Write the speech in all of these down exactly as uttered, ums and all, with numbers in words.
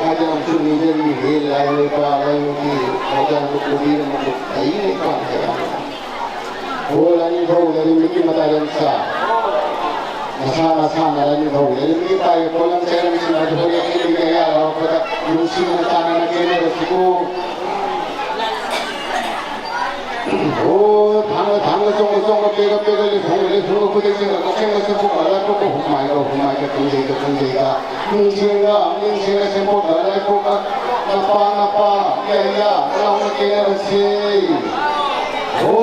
ꯍꯥꯏꯗꯅ ꯑꯃꯁꯨ ꯅꯤꯡꯁꯤꯡꯕꯤꯔꯤ꯫ ꯂꯥꯏꯔꯣꯏꯕ ꯂꯥꯏꯔꯣꯏꯒꯤ ꯊꯧꯖꯥꯜꯗꯨ ꯄꯨꯕꯤꯔꯝꯕꯗꯨ ꯐꯩ ꯂꯩꯕꯥꯛ ꯀꯌꯥ꯫ ꯍꯣ ꯂꯥꯏꯅꯤꯡꯊꯧ ꯂꯩꯔꯦꯝꯕꯤꯒꯤ ꯃꯇꯥꯏ ꯂꯝꯁꯥ꯫ ꯃꯁꯥ ꯃꯁꯥꯅ ꯂꯥꯏꯅꯤꯡꯊꯧ ꯂꯩꯔꯦꯝꯕꯤꯒꯤ ꯄꯥꯏꯕ ꯄꯣꯠꯂꯝ ꯆꯩꯔꯝꯁꯤꯡ ꯑꯗꯨ ꯍꯣꯔꯦꯟ ꯑꯩꯈꯣꯏꯒꯤ ꯑꯌꯥ ꯂꯥꯎꯔꯛꯄꯗ ꯅꯨꯡꯁꯤꯅ ꯆꯥꯟꯅꯅ ꯀꯦꯟꯅꯔꯁꯤꯀꯣ꯫ ꯑꯣ ꯊꯥꯡꯒ ꯊꯥꯡꯒ ꯆꯣꯡꯒ ꯆꯣꯡꯒ ꯄꯦꯒ ꯄꯦꯒ ꯂꯩꯐꯨꯡꯒ ꯂꯩꯐꯨꯡꯒ ꯈꯨꯗꯩ ꯆꯦꯡꯒ ꯀꯛꯆꯦꯡꯒ ꯆꯦꯡꯀꯨꯞ ꯑꯂꯥꯏ ꯄꯣꯛꯄ ꯍꯨꯝꯃꯥꯏꯒ ꯍꯨꯝꯃꯥꯏꯒ ꯀꯨꯝꯖꯩꯒ ꯀꯨꯝꯖꯩꯒ ꯅꯤꯡꯁꯦꯡꯒ ꯅꯤꯡꯁꯦꯡꯒ ꯁꯦꯝꯄꯣꯛꯀ ꯑꯂꯥꯏ ꯄꯣꯛꯀ ꯅꯄꯥ ꯅꯄꯥ ꯌꯥꯏꯌꯥ ꯂꯥꯎꯅ ꯀꯦꯅꯔꯁꯤ꯫ ꯍꯣ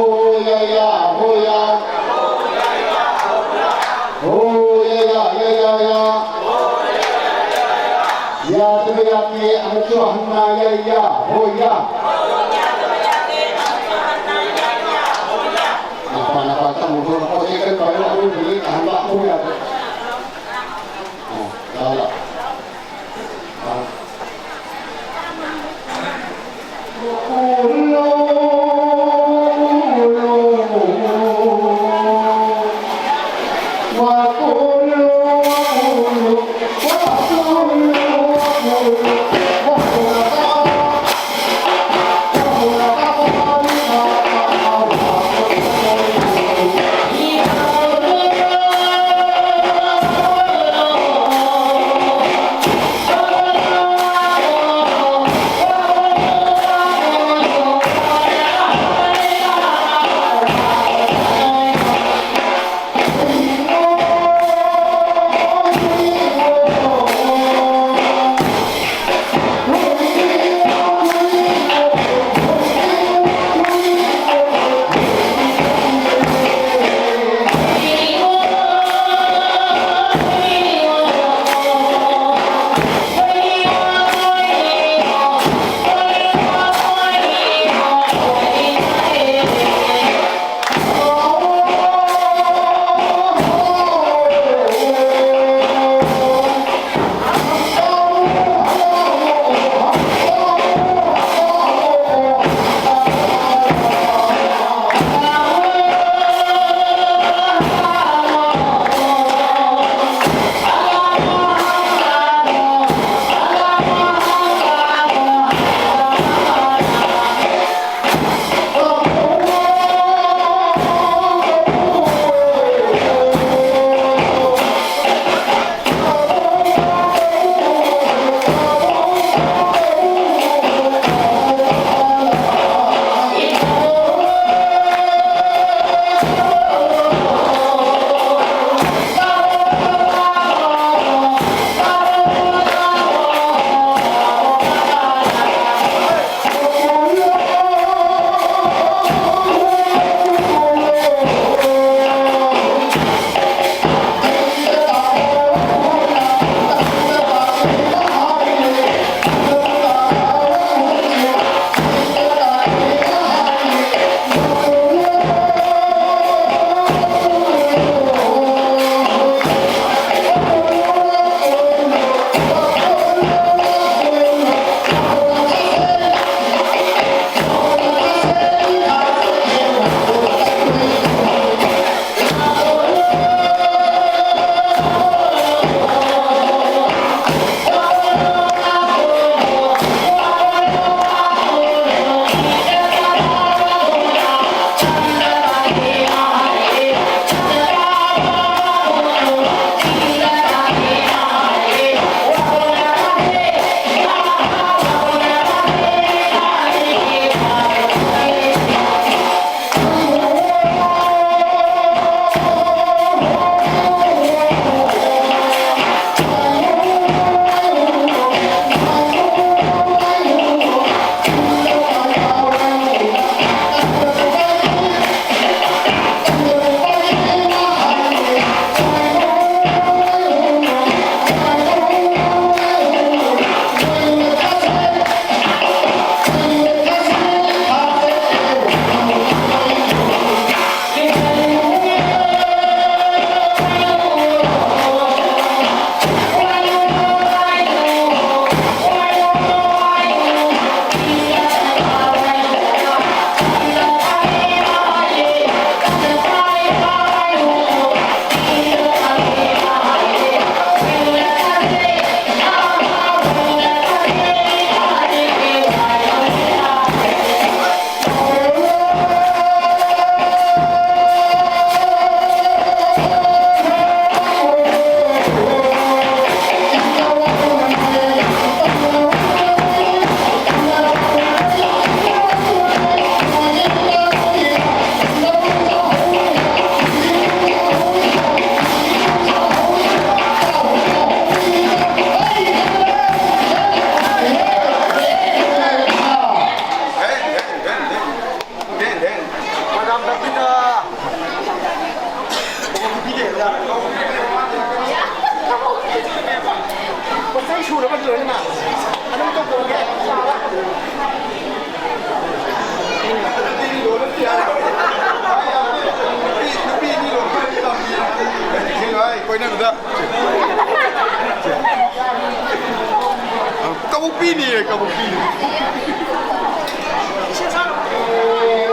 ꯌꯥꯏꯌꯥ ꯍꯣ ꯌꯥ꯫ ꯍꯣ ꯌꯥꯏꯌꯥ ꯌꯥꯏꯌꯥ ꯌꯥ꯫ ꯌꯥꯗꯕ ꯌꯥꯗꯦ ꯑꯃꯨꯛꯁꯨ ꯍꯟꯅ ꯌꯥꯏꯌꯥ ꯍꯣ ꯌꯥ꯫ ꯅꯄꯥ ꯅꯄꯥ ꯇꯝꯃꯨ ꯊꯣꯛꯂꯛꯄ ꯁꯦꯀꯦꯟ ꯄꯥꯏꯔꯣ ꯑꯔꯣꯏꯕꯒꯤ ꯑꯍꯟꯕ ꯑꯃꯨꯛ ꯌꯥꯗ꯭ꯔꯦ꯫ ꯑꯣ ꯂꯥꯛꯑꯣ ꯂꯥꯛꯑꯣ꯫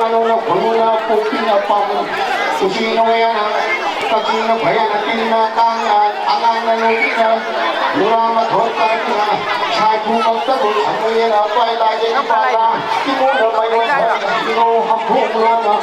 ꯃꯅꯨꯡꯅ ꯈꯨꯅꯨꯅ ꯄꯣꯛꯄꯤꯅ ꯄꯥꯝꯃꯤ꯫ ꯎꯆꯤꯅ ꯋꯥꯌꯥꯅ, ꯀꯛꯆꯤꯡꯅ ꯐꯌꯥꯅ, ꯇꯤꯟꯅ ꯀꯥꯡꯅ, ꯑꯉꯥꯡꯅ ꯅꯨꯄꯤꯅ, ꯅꯨꯔꯥ ꯃꯊꯣꯟ ꯀꯔꯛꯅ, ꯁꯥꯏꯈꯨꯃꯛꯇꯕꯨ ꯁꯃꯨꯌꯦꯅ, ꯄꯥꯏ ꯂꯥꯏꯖꯦ ꯏꯄꯥꯅ, ꯏꯃꯣꯅ ꯃꯌꯣꯟ ꯐꯌꯥꯅ, ꯏꯃꯣ ꯍꯝꯐꯨ ꯃꯨꯔꯥꯅ,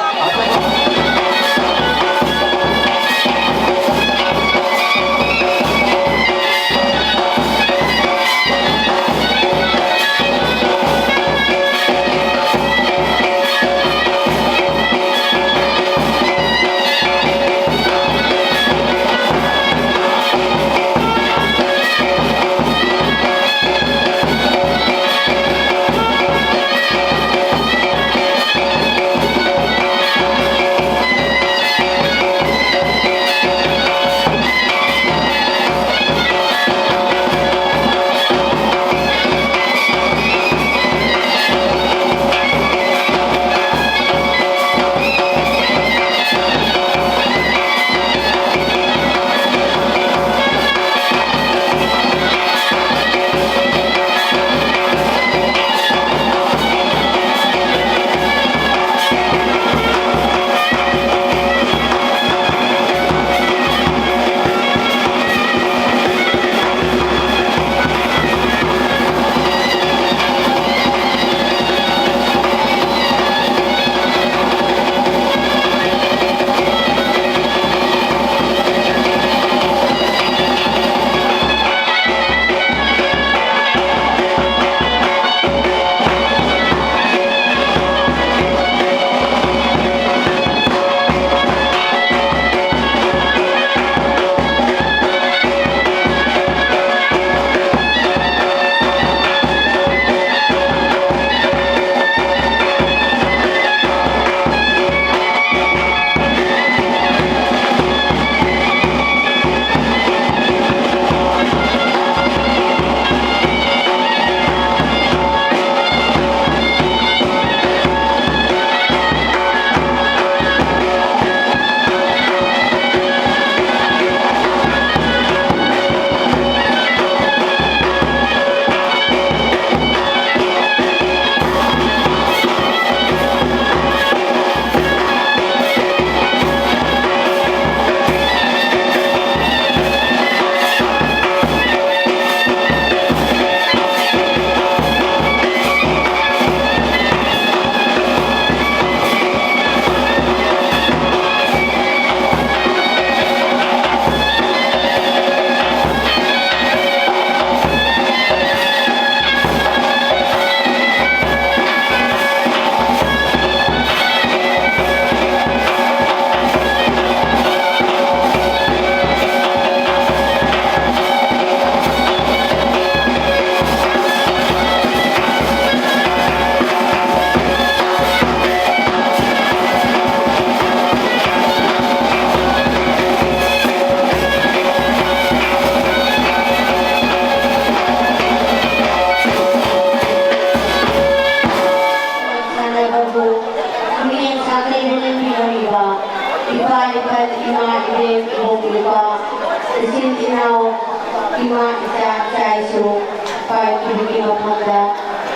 ꯏꯄꯥ ꯏꯄꯟ, ꯏꯃꯥ ꯏꯕꯦꯟ, ꯏꯕꯨꯡ ꯏꯄ꯭ꯋꯥ, ꯏꯆꯤꯟ ꯏꯅꯥꯎ, ꯏꯃꯥ ꯏꯆꯥ ꯏꯆꯥ ꯏꯁꯨ, ꯏꯄꯥ ꯏꯄꯨꯒꯤ ꯃꯐꯝꯗ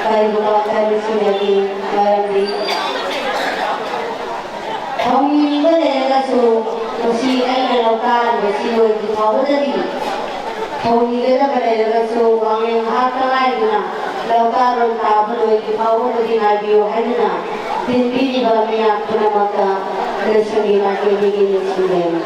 ꯀꯔꯤꯒꯨꯝꯕ ꯀꯔꯤ ꯁꯤꯟꯅꯒꯦ? ꯃꯔꯝꯗꯤ ꯊꯧꯅꯤꯡꯕ ꯂꯩꯔꯒꯁꯨ ꯉꯁꯤ ꯑꯩꯅ ꯂꯧꯇꯥꯔꯤꯕꯁꯤ ꯂꯣꯏꯗ꯭ꯔꯤ ꯐꯥꯎꯕꯗꯗꯤ ꯊꯧꯅꯤꯒꯗꯕ ꯂꯩꯔꯒꯁꯨ ꯋꯥꯡꯂꯦꯟ ꯍꯥꯞꯇ ꯉꯥꯏꯗꯨꯅ ꯂꯧꯇꯥꯔꯣꯟ ꯇꯥꯕ ꯂꯣꯏꯗ꯭ꯔꯤ ꯐꯥꯎꯕꯗꯗꯤ ꯉꯥꯏꯕꯤꯌꯨ ꯍꯥꯏꯗꯨꯅ ꯇꯤꯟꯕꯤꯔꯤꯕ ꯃꯤꯌꯥꯝ ꯄꯨꯝꯅꯃꯛꯇ ꯂꯣꯏꯁꯪꯒꯤ ꯃꯥꯏꯀꯩꯗꯒꯤ ꯅꯤꯡꯁꯤꯡꯖꯔꯤ꯫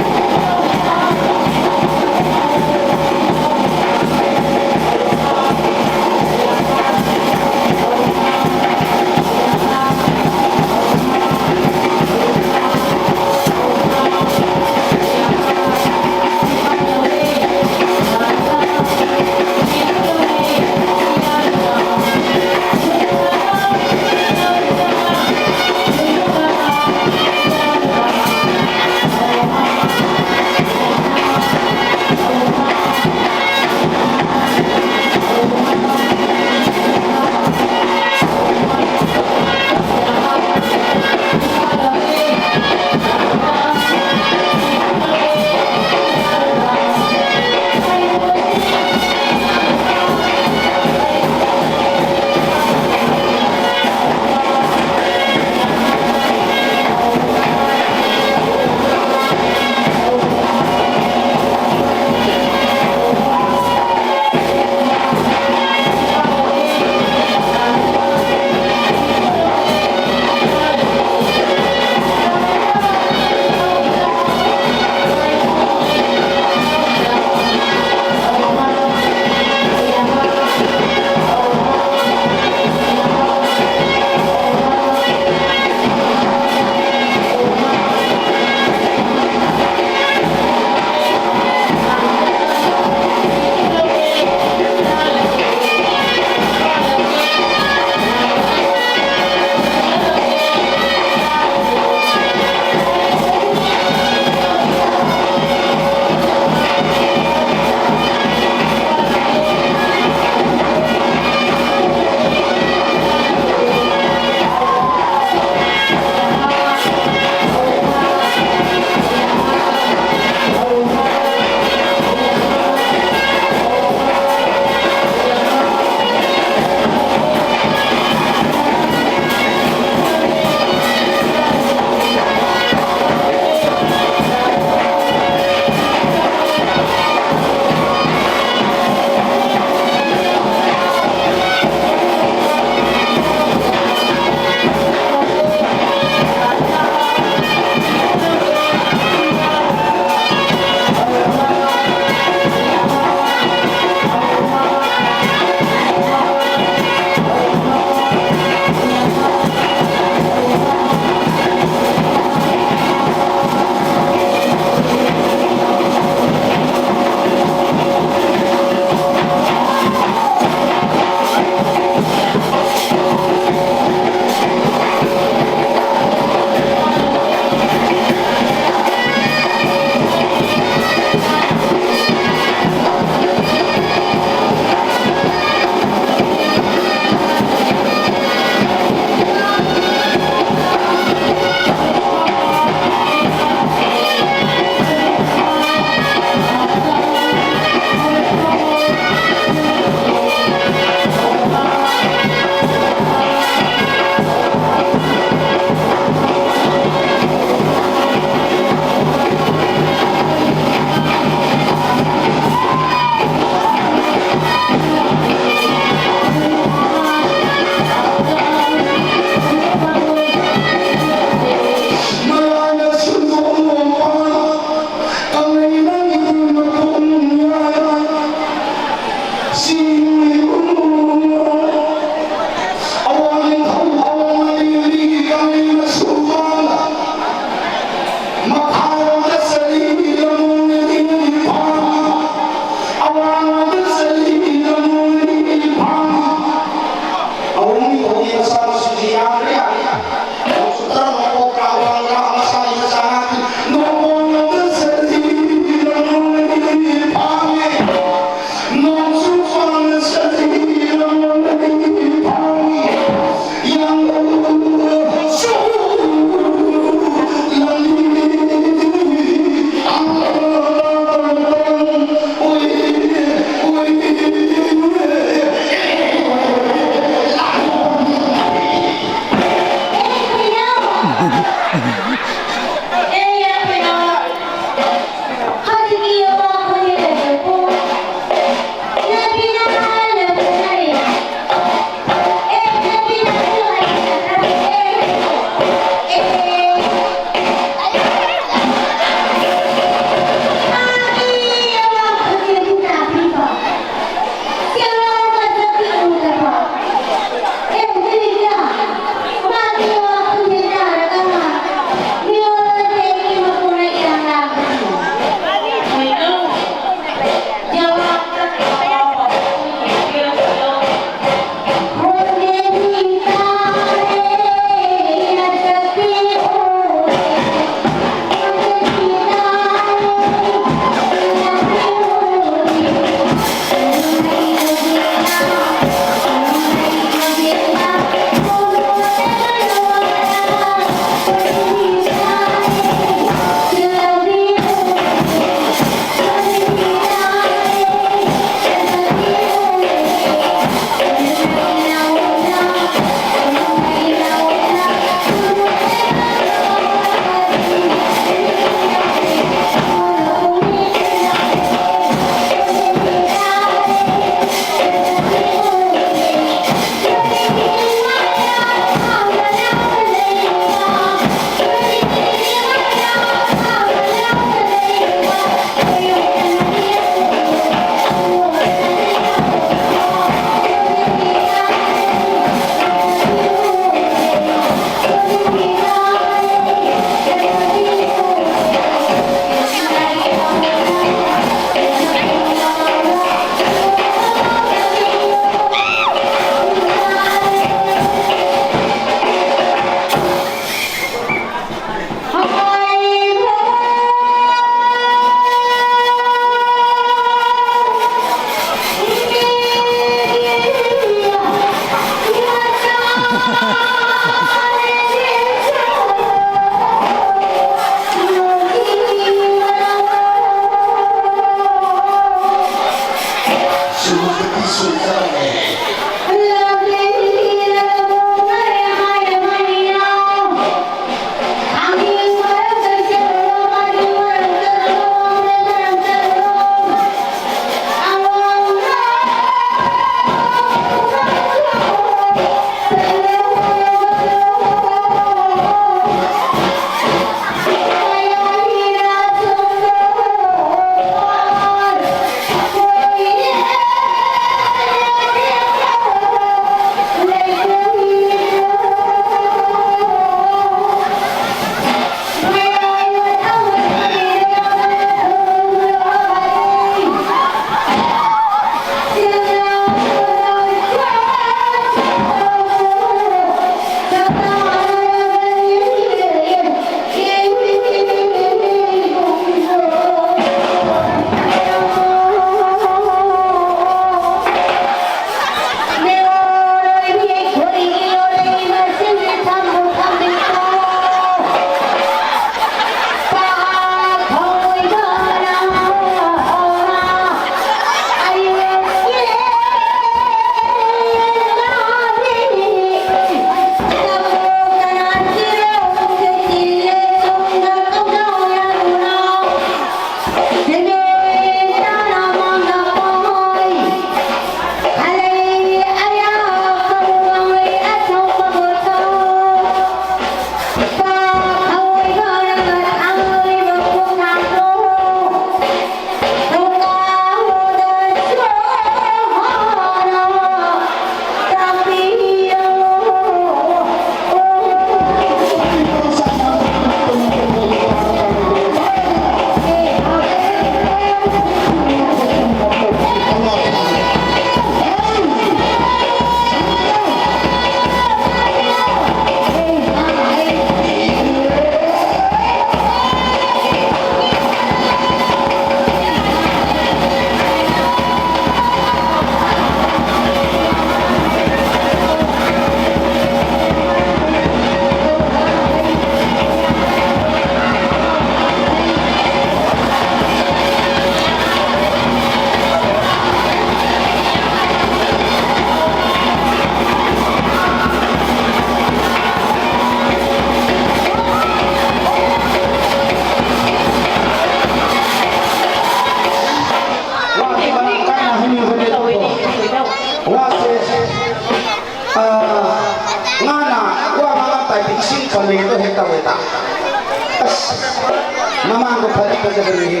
ꯑꯃꯥꯡꯕ ꯐꯗꯤ ꯐꯖꯕꯅꯤꯍꯦ꯫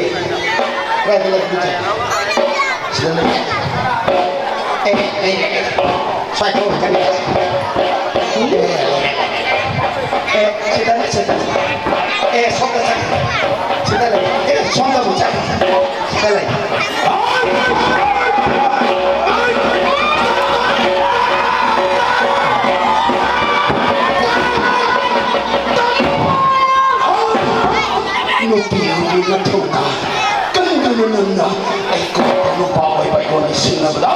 ꯀꯗꯥꯏꯗ ꯂꯩ? ꯁꯤꯗ ꯂꯩ꯫ ꯑꯦ, ꯑꯦ, ꯑꯦ꯫ ꯁ꯭ꯋꯥꯏ ꯊꯣꯛꯑꯣ, ꯀꯔꯤ? ꯑꯦ, ꯑꯦ, ꯁꯤꯗ, ꯁꯤꯗ꯫ ꯑꯦ, ꯁꯣꯝꯗ ꯆꯠ-, ꯁꯤꯗ ꯂꯩ꯫ ꯑꯦ, ꯁꯣꯝꯗ ꯑꯃꯨꯛ ꯆꯠ-, ꯁꯤꯗ ꯂꯩ꯫ ꯅꯨꯄꯤ ꯑꯃꯒꯤ ꯃꯊꯧꯗ ꯀꯔꯤꯒꯤꯅꯣ ꯅꯪꯅ ꯑꯩ ꯀꯣꯟꯅ ꯅꯨꯄꯥ ꯑꯣꯏꯕ ꯑꯩꯉꯣꯟꯗ ꯁꯤꯡꯅꯕꯗ?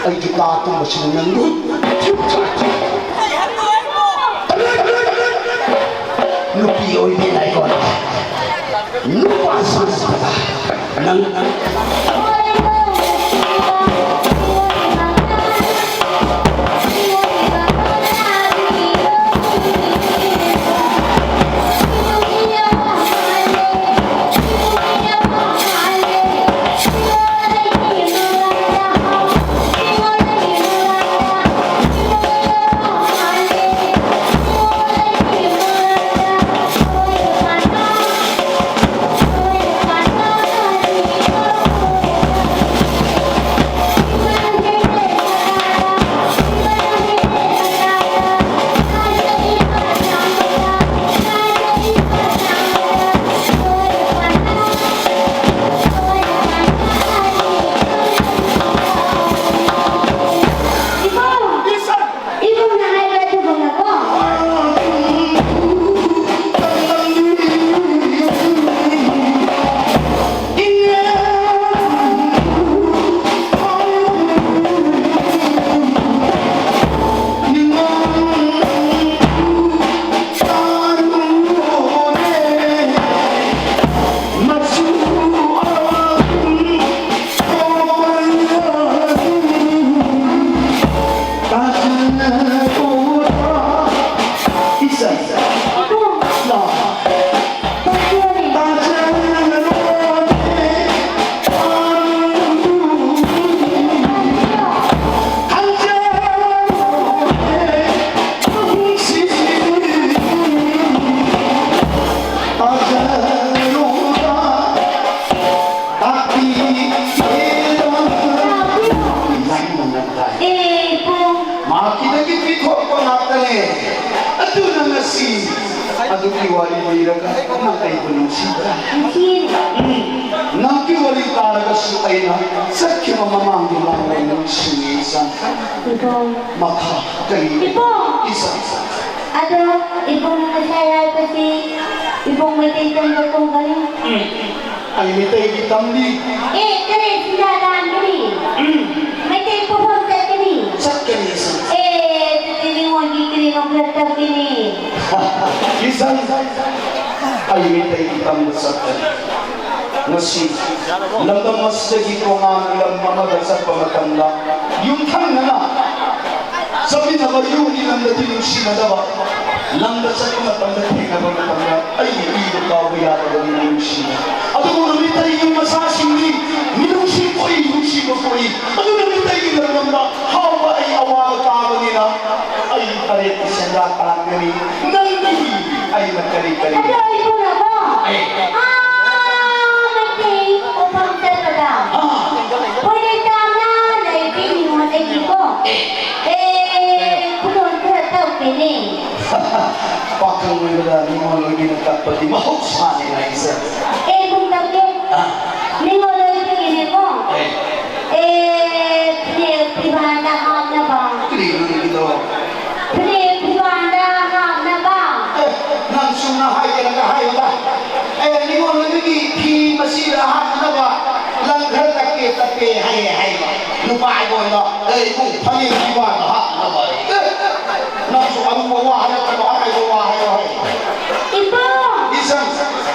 ꯑꯩꯒꯤ ꯇꯥ ꯇꯨꯝꯕꯁꯤꯡ ꯅꯪꯕꯨ ꯅꯨꯄꯤ ꯑꯣꯏꯕꯤꯅ ꯑꯩꯉꯣꯟꯗ ꯅꯨꯄꯥ ꯁꯥꯟꯅꯕꯗ ꯅꯪ ꯁꯤ ꯑꯗꯨꯒꯤ ꯋꯥꯔꯤ ꯂꯤꯔꯒ ꯅꯪ ꯑꯩꯕꯨ ꯅꯨꯡꯁꯤꯕ꯭ꯔꯥ? ꯅꯨꯡꯁꯤ꯫ ꯎꯝ, ꯅꯪꯒꯤ ꯋꯥꯔꯤ ꯇꯥꯔꯒꯁꯨ ꯑꯩꯅ ꯆꯠꯈꯤꯕ ꯃꯃꯥꯡꯒꯤ ꯂꯥꯟꯗ ꯅꯤꯡꯁꯤꯡꯉꯤ ꯏꯆꯥ꯫ ꯏꯕꯨꯡ꯫ ꯃꯈꯥ ꯀꯔꯤ? ꯏꯕꯨꯡ! ꯏꯆꯥ, ꯏꯆꯥ꯫ ꯑꯗꯣ ꯏꯕꯨꯡ ꯉꯁꯥꯏ ꯍꯥꯏꯕꯁꯤ ꯏꯕꯨꯡ ꯃꯩꯇꯩ ꯆꯪꯕ ꯀꯨꯝꯒꯅꯤ? ꯎꯝ꯫ ꯑꯩ ꯃꯩꯇꯩꯒꯤ ꯇꯝꯂꯤ꯫ ꯑꯦ, ꯀꯔꯤ ꯁꯤꯟꯖꯥ ꯂꯥꯟꯒꯅꯤ? ꯎꯝ꯫ ꯃꯩꯇꯩ ꯄꯣꯛꯐꯝ ꯆꯠꯀꯅꯤ? ꯆꯠꯀꯅꯤ, ꯆꯠꯀꯅꯤ꯫ ꯑꯦ, ꯑꯗꯨꯗꯤ ꯅꯤꯉꯣꯜꯒꯤ ꯀꯔꯤꯅꯣ ꯈꯔ ꯇꯧꯒꯅꯤ꯫ ꯏꯆꯟ, ꯑꯩ ꯃꯩꯇꯩꯒꯤ ꯇꯝꯕ ꯆꯠꯀꯅꯤ꯫ ꯉꯁꯤ ꯂꯝꯗꯝ ꯑꯁꯤꯗꯒꯤ ꯇꯣꯉꯥꯟꯕ ꯂꯝ ꯑꯃꯗ ꯆꯠꯄ ꯃꯇꯝꯗ ꯌꯨꯝꯊꯪꯅꯅ ꯆꯠꯃꯤꯟꯅꯕ ꯌꯨꯝꯒꯤ ꯂꯝꯗꯗꯤ ꯅꯨꯡꯁꯤꯅꯗꯕ, ꯂꯝꯗ ꯆꯠꯄ ꯃꯇꯝꯗ ꯊꯦꯡꯅꯕ ꯃꯇꯝꯗ ꯑꯩꯒꯤ ꯏꯗꯣ ꯀꯥꯎꯕ ꯌꯥꯗꯕꯅꯤꯅ ꯅꯨꯡꯁꯤꯅ꯫ ꯑꯗꯨꯕꯨ ꯅꯨꯃꯤꯠꯇꯒꯤ ꯌꯨꯝ ꯃꯆꯥꯁꯤꯡꯗꯤ ꯃꯤꯅꯨꯡꯁꯤ ꯄꯣꯛꯏ, ꯅꯨꯡꯁꯤꯕ ꯄꯣꯛꯏ꯫ ꯑꯗꯨ ꯅꯨꯃꯤꯠꯇꯒꯤ ꯂꯝꯗꯝꯗ ꯍꯥꯎꯕ ꯑꯩ ꯑꯋꯥꯕ ꯇꯥꯕꯅꯤꯅ ꯑꯩ ꯇꯔꯦꯠꯀꯤ ꯁꯦꯟꯖꯥ ꯇꯥꯟꯒꯅꯤ꯫ ꯅꯪꯒꯤ ꯑꯩꯅ ꯀꯔꯤ ꯀꯔꯤ? ꯑꯗꯣ ꯑꯩ ꯄꯨꯔꯛꯑꯣ꯫ ꯑꯦ꯫ ꯑꯥ, ꯃꯩꯇꯩ ꯎꯄꯝ ꯆꯠꯄꯗ꯫ ꯑꯥ꯫ ꯍꯣꯏꯅꯦ, ꯇꯥꯅ ꯂꯩꯕꯤ ꯅꯤꯉꯣꯜ ꯑꯩꯒꯤꯀꯣ꯫ ꯑꯦ꯫ ꯑꯦ, ꯈꯨꯗꯣꯜ ꯈꯔ ꯇꯧꯒꯦꯅꯦ꯫ ꯄꯥꯈꯪ ꯑꯣꯏꯕꯗ ꯅꯤꯉꯣꯜ ꯑꯣꯏꯕꯤꯅ ꯀꯞꯄꯗꯤ ꯃꯍꯧꯁꯥꯅꯤ ꯍꯥꯏꯁꯦ꯫ ꯑꯦ, ꯀꯨꯝ ꯇꯧꯒꯦ꯫ ꯑꯥ꯫ ꯅꯤꯉꯣꯜ ꯑꯣꯏꯕꯤꯒꯤꯅꯦꯀꯣ꯫ ꯑꯦ꯫ ꯑꯦ, ꯐꯅꯦꯛ ꯐꯤꯕꯥꯟꯗ ꯍꯥꯞꯅꯕ꯫ ꯀꯔꯤꯅꯣ ꯅꯪꯒꯤꯗꯣ? ꯐꯅꯦꯛ ꯐꯤꯕꯥꯟꯗ ꯍꯥꯞꯅꯕ꯫ ꯑꯦ, ꯅꯪꯁꯨ ꯅꯍꯥꯏ ꯀꯩꯅꯣꯒ ꯍꯥꯏꯌꯨꯗ꯫ ꯑꯦ, ꯅꯤꯉꯣꯜ ꯅꯨꯃꯤꯠꯀꯤ ꯐꯤ ꯃꯁꯤꯗ ꯍꯥꯞꯅꯕ ꯂꯪ ꯈꯔ ꯇꯞꯀꯦ, ꯇꯞꯀꯦ ꯍꯥꯏꯌꯦ ꯍꯥꯏꯕ꯫ ꯅꯨꯄꯥ ꯑꯩꯉꯣꯟꯗ, "ꯑꯦ, ꯏꯕꯨꯡ, ꯐꯅꯦꯛ ꯐꯤꯕꯥꯟꯗ ꯍꯥꯞꯅꯕ" ꯍꯥꯏꯌꯦ꯫ ꯑꯦ, ꯅꯪꯁꯨ ꯑꯔꯨꯕ ꯋꯥ ꯍꯥꯏꯔꯛꯀꯅꯨ, ꯑꯔꯥꯏꯕ ꯋꯥ ꯍꯥꯏꯌꯣ ꯍꯥꯏꯌꯦ꯫ ꯏꯕꯨꯡ! ꯏꯆꯟ!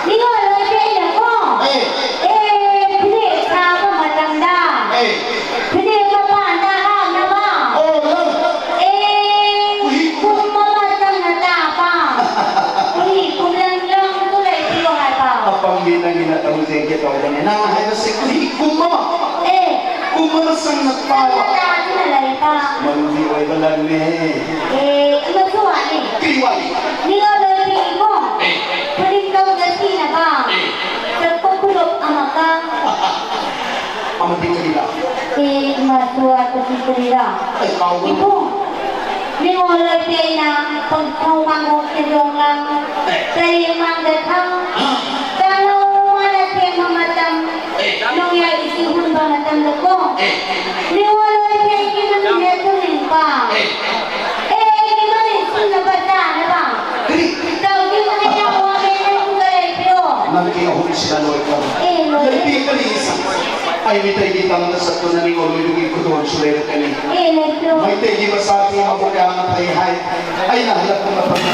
ꯅꯤꯉꯣꯜ ꯑꯣꯏꯕꯤ ꯑꯩꯅꯀꯣ꯫ ꯑꯦ꯫ ꯑꯦ, ꯐꯅꯦꯛ ꯁꯥꯕ ꯃꯇꯝꯗ꯫ ꯑꯦ꯫ ꯐꯅꯦꯛ ꯃꯄꯥꯟꯗ ꯍꯥꯞꯅꯕ꯫ ꯑꯣ, ꯂꯪ꯫ ꯑꯦ, ꯎꯍꯤ꯫ ꯀꯨꯝ ꯑꯃ ꯆꯪꯅ ꯇꯥꯕ꯫ ꯎꯍꯤ ꯀꯨꯝ ꯂꯪ ꯂꯪꯗꯨ ꯂꯩꯕꯤꯌꯣ ꯍꯥꯏꯕ꯫ ꯑꯄꯪꯕꯤ ꯅꯪꯒꯤ ꯅꯇꯧꯁꯦ ꯀꯩ ꯇꯧꯕꯅꯦ? ꯅꯪꯅ ꯍꯥꯏꯕꯁꯦ ꯎꯍꯤ ꯀꯨꯝ ꯑꯃ꯫ ꯑꯦ꯫ ꯀꯨꯝ ꯑꯃ ꯆꯪꯅ ꯇꯥꯕ꯫ ꯇꯥꯗꯨꯅ ꯂꯩꯕ꯫ ꯃꯔꯨꯗꯤ ꯑꯣꯏꯕ ꯂꯪꯅꯦ꯫ ꯑꯦ, ꯑꯃꯁꯨ ꯋꯥꯠꯂꯤ꯫ ꯀꯔꯤ ꯋꯥꯠꯂꯤ? ꯅꯤꯉꯣꯜ ꯑꯣꯏꯕꯤꯒꯤꯀꯣ꯫ ꯑꯦ꯫ ꯐꯨꯔꯤꯠ ꯂꯧꯗ ꯁꯤꯅꯕ꯫ ꯑꯦ꯫ ꯆꯠꯄ ꯈꯨꯗꯣꯞ ꯑꯃꯒ꯫ ꯑꯃꯗꯤ ꯀꯔꯤꯔꯥ? ꯑꯦ, ꯏꯃꯥ ꯁꯣꯔ ꯀꯔꯤ ꯀꯔꯤꯔꯥ? ꯑꯩ ꯀꯥꯎꯒ꯭ꯔꯦ꯫ ꯏꯕꯨꯡ, ꯅꯤꯉꯣꯜ ꯑꯣꯏꯕꯤ ꯑꯩꯅ ꯄꯪꯊꯧ ꯃꯥꯡꯒꯣꯛ ꯁꯦꯟꯗꯣꯡ ꯂꯥꯡ, ꯆꯔꯦꯡ ꯃꯥꯡꯗ ꯊꯥꯡ, ꯆꯥꯅꯧ ꯃꯥꯅ ꯊꯦꯡꯕ ꯃꯇꯝ, ꯅꯣꯡꯌꯥꯏ ꯏꯁꯤꯡ ꯍꯨꯟꯕ ꯃꯇꯝꯗꯀꯣ, ꯅꯤꯉꯣꯜ ꯑꯣꯏꯕꯤ ꯑꯩꯒꯤ ꯃꯃꯤꯡ ꯂꯦꯞꯇꯨꯅꯤꯡꯕ꯫ ꯑꯦ, ꯑꯩꯒꯤ ꯃꯃꯤꯡ ꯁꯨꯝꯅꯕ ꯆꯥꯅꯕ꯫ ꯀꯔꯤ? ꯇꯧꯒꯤ ꯃꯍꯩ ꯌꯥꯎꯕ ꯃꯦꯅꯦꯖꯔꯒ ꯂꯩꯕꯤꯔꯣ꯫ ꯅꯪꯒꯤ ꯑꯍꯨꯝꯁꯤꯅ ꯂꯣꯏꯈ꯭ꯔꯕ꯫ ꯑꯦ, ꯂꯣꯏꯔꯦ꯫ ꯂꯩꯕꯤ ꯀꯔꯤ? ꯑꯩ ꯃꯤꯇꯩꯒꯤ ꯇꯝꯗ ꯆꯠꯇꯨꯅ ꯅꯤꯉꯣꯜ ꯑꯣꯏꯕꯒꯤ ꯈꯨꯗꯣꯜꯁꯨ ꯂꯩꯔꯛꯀꯅꯤ꯫ ꯑꯦ, ꯂꯩꯕꯤꯔꯣ꯫ ꯃꯩꯇꯩꯒꯤ ꯃꯆꯥꯗꯤ ꯃꯕꯨꯛ ꯌꯥꯝꯅ ꯐꯩ ꯍꯥꯏ꯫ ꯑꯩꯅ ꯍꯜꯂꯛꯄ ꯃꯇꯝꯗ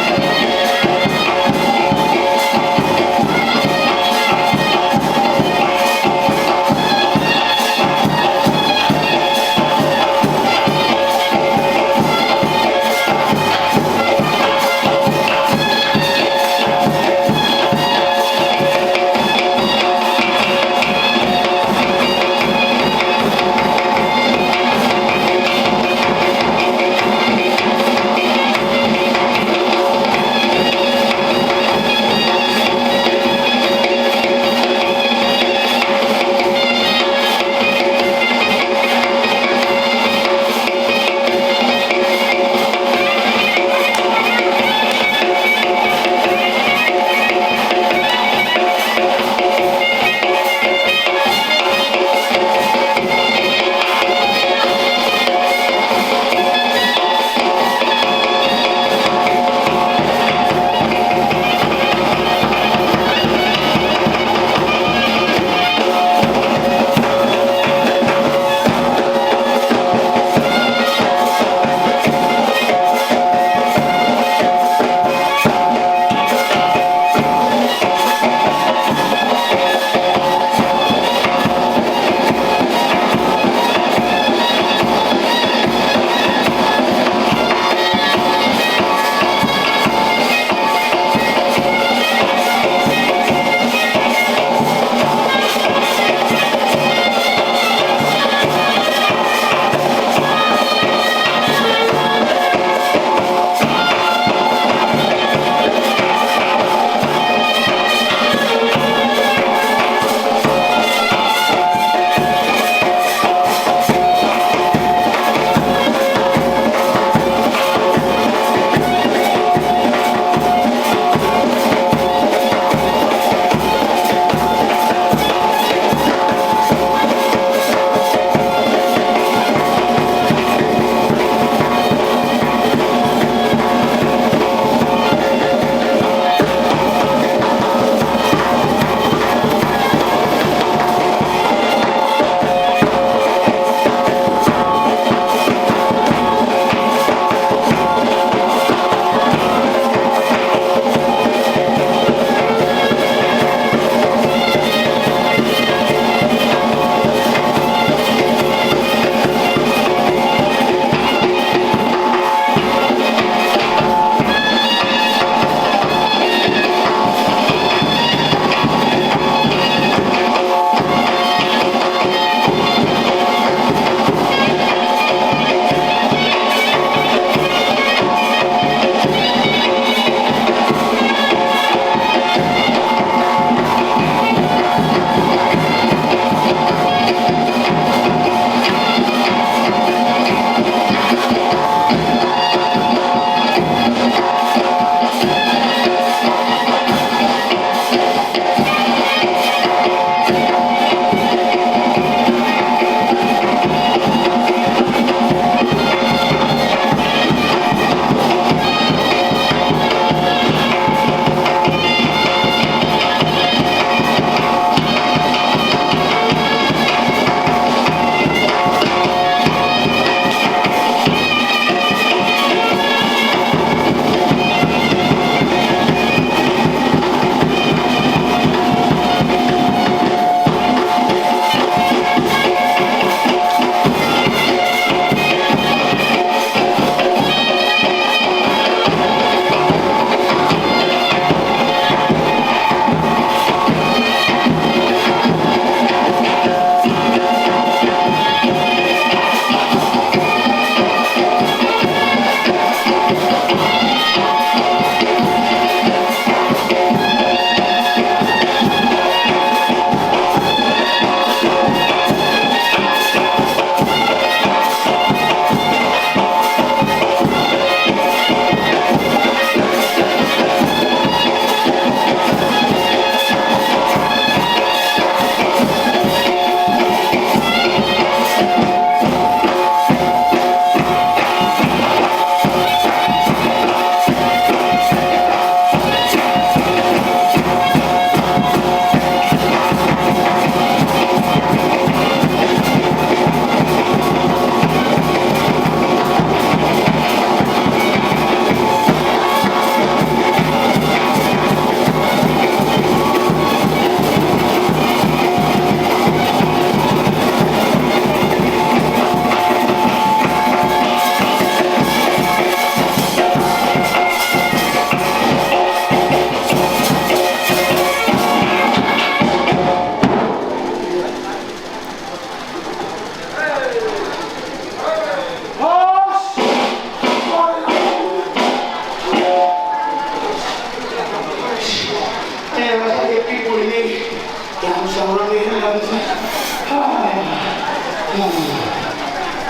ꯌꯥꯝ ꯆꯥꯎꯔꯝꯃꯤ ꯂꯝꯁꯦ꯫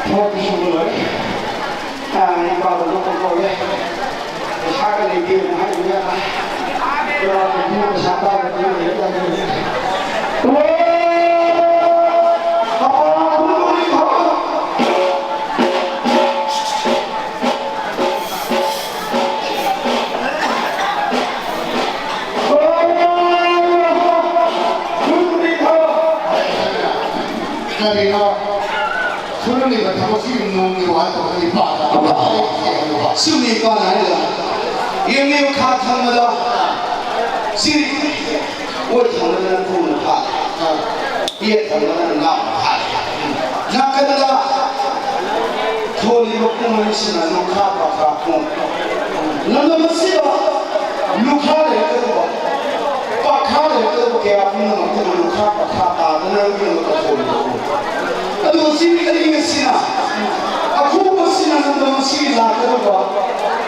ꯊꯕꯛꯇꯤ ꯁꯨꯕ ꯂꯣꯏꯔꯦ꯫ ꯑꯥ, ꯏꯄꯥꯗ ꯂꯣꯛꯄ ꯀꯧꯔꯦ꯫ ꯄꯩꯁꯥꯒ ꯂꯩꯇꯦꯅ ꯍꯥꯏꯕ ꯌꯥꯕ꯫ ꯏꯄꯥꯗ ꯄꯩꯁꯥ ꯄꯥꯏꯕ ꯃꯤ ꯂꯩꯔꯦ ꯇꯧꯔꯤꯁꯦ꯫ ꯀꯔꯤꯅꯣ? ꯁꯨꯔꯝꯂꯤꯕ ꯊꯕꯛꯁꯤ ꯅꯣꯡꯒꯤ ꯋꯥ ꯇꯧꯕꯒꯤ ꯄꯥꯗ ꯁꯨꯝꯃꯤ ꯏꯄꯥꯅ ꯍꯥꯏꯔꯤꯕ ꯌꯦꯡꯂꯤꯕ ꯈꯥ ꯊꯪꯕꯗ ꯁꯤ ꯑꯣꯏ ꯊꯪꯕꯗꯅ ꯈꯨꯅ ꯐꯥꯜꯂꯤ꯫ ꯌꯦꯠ ꯊꯪꯕꯗꯅ ꯉꯥꯅ ꯐꯥꯜꯂꯤ꯫ ꯅꯥꯀꯟꯗ ꯊꯣꯜꯂꯤꯕ ꯄꯨꯝꯅꯃꯛꯁꯤꯅ ꯂꯨꯈꯥ ꯄꯥꯈꯥ ꯄꯨꯝ꯫ ꯂꯝꯗꯝ ꯑꯁꯤꯗ ꯂꯨꯈꯥ ꯂꯩꯔꯛꯀꯗꯕ, ꯄꯥꯈꯥ ꯂꯩꯔꯛꯀꯗꯕ ꯀꯌꯥ ꯄꯨꯝꯅꯃꯛꯇꯨꯕꯨ ꯂꯨꯈꯥ ꯄꯥꯈꯥ ꯇꯥꯗꯅ ꯄꯨꯝꯅꯃꯛꯇ ꯊꯣꯜꯂꯤꯕ ꯄꯨꯝ꯫ ꯑꯗꯨꯒ ꯆꯤꯡ ꯑꯔꯤꯡ ꯑꯁꯤꯅ, ꯑꯈꯨꯕ ꯑꯁꯤꯅ ꯂꯝꯗꯝ ꯑꯁꯤꯒꯤ ꯂꯥꯛꯀꯗꯕ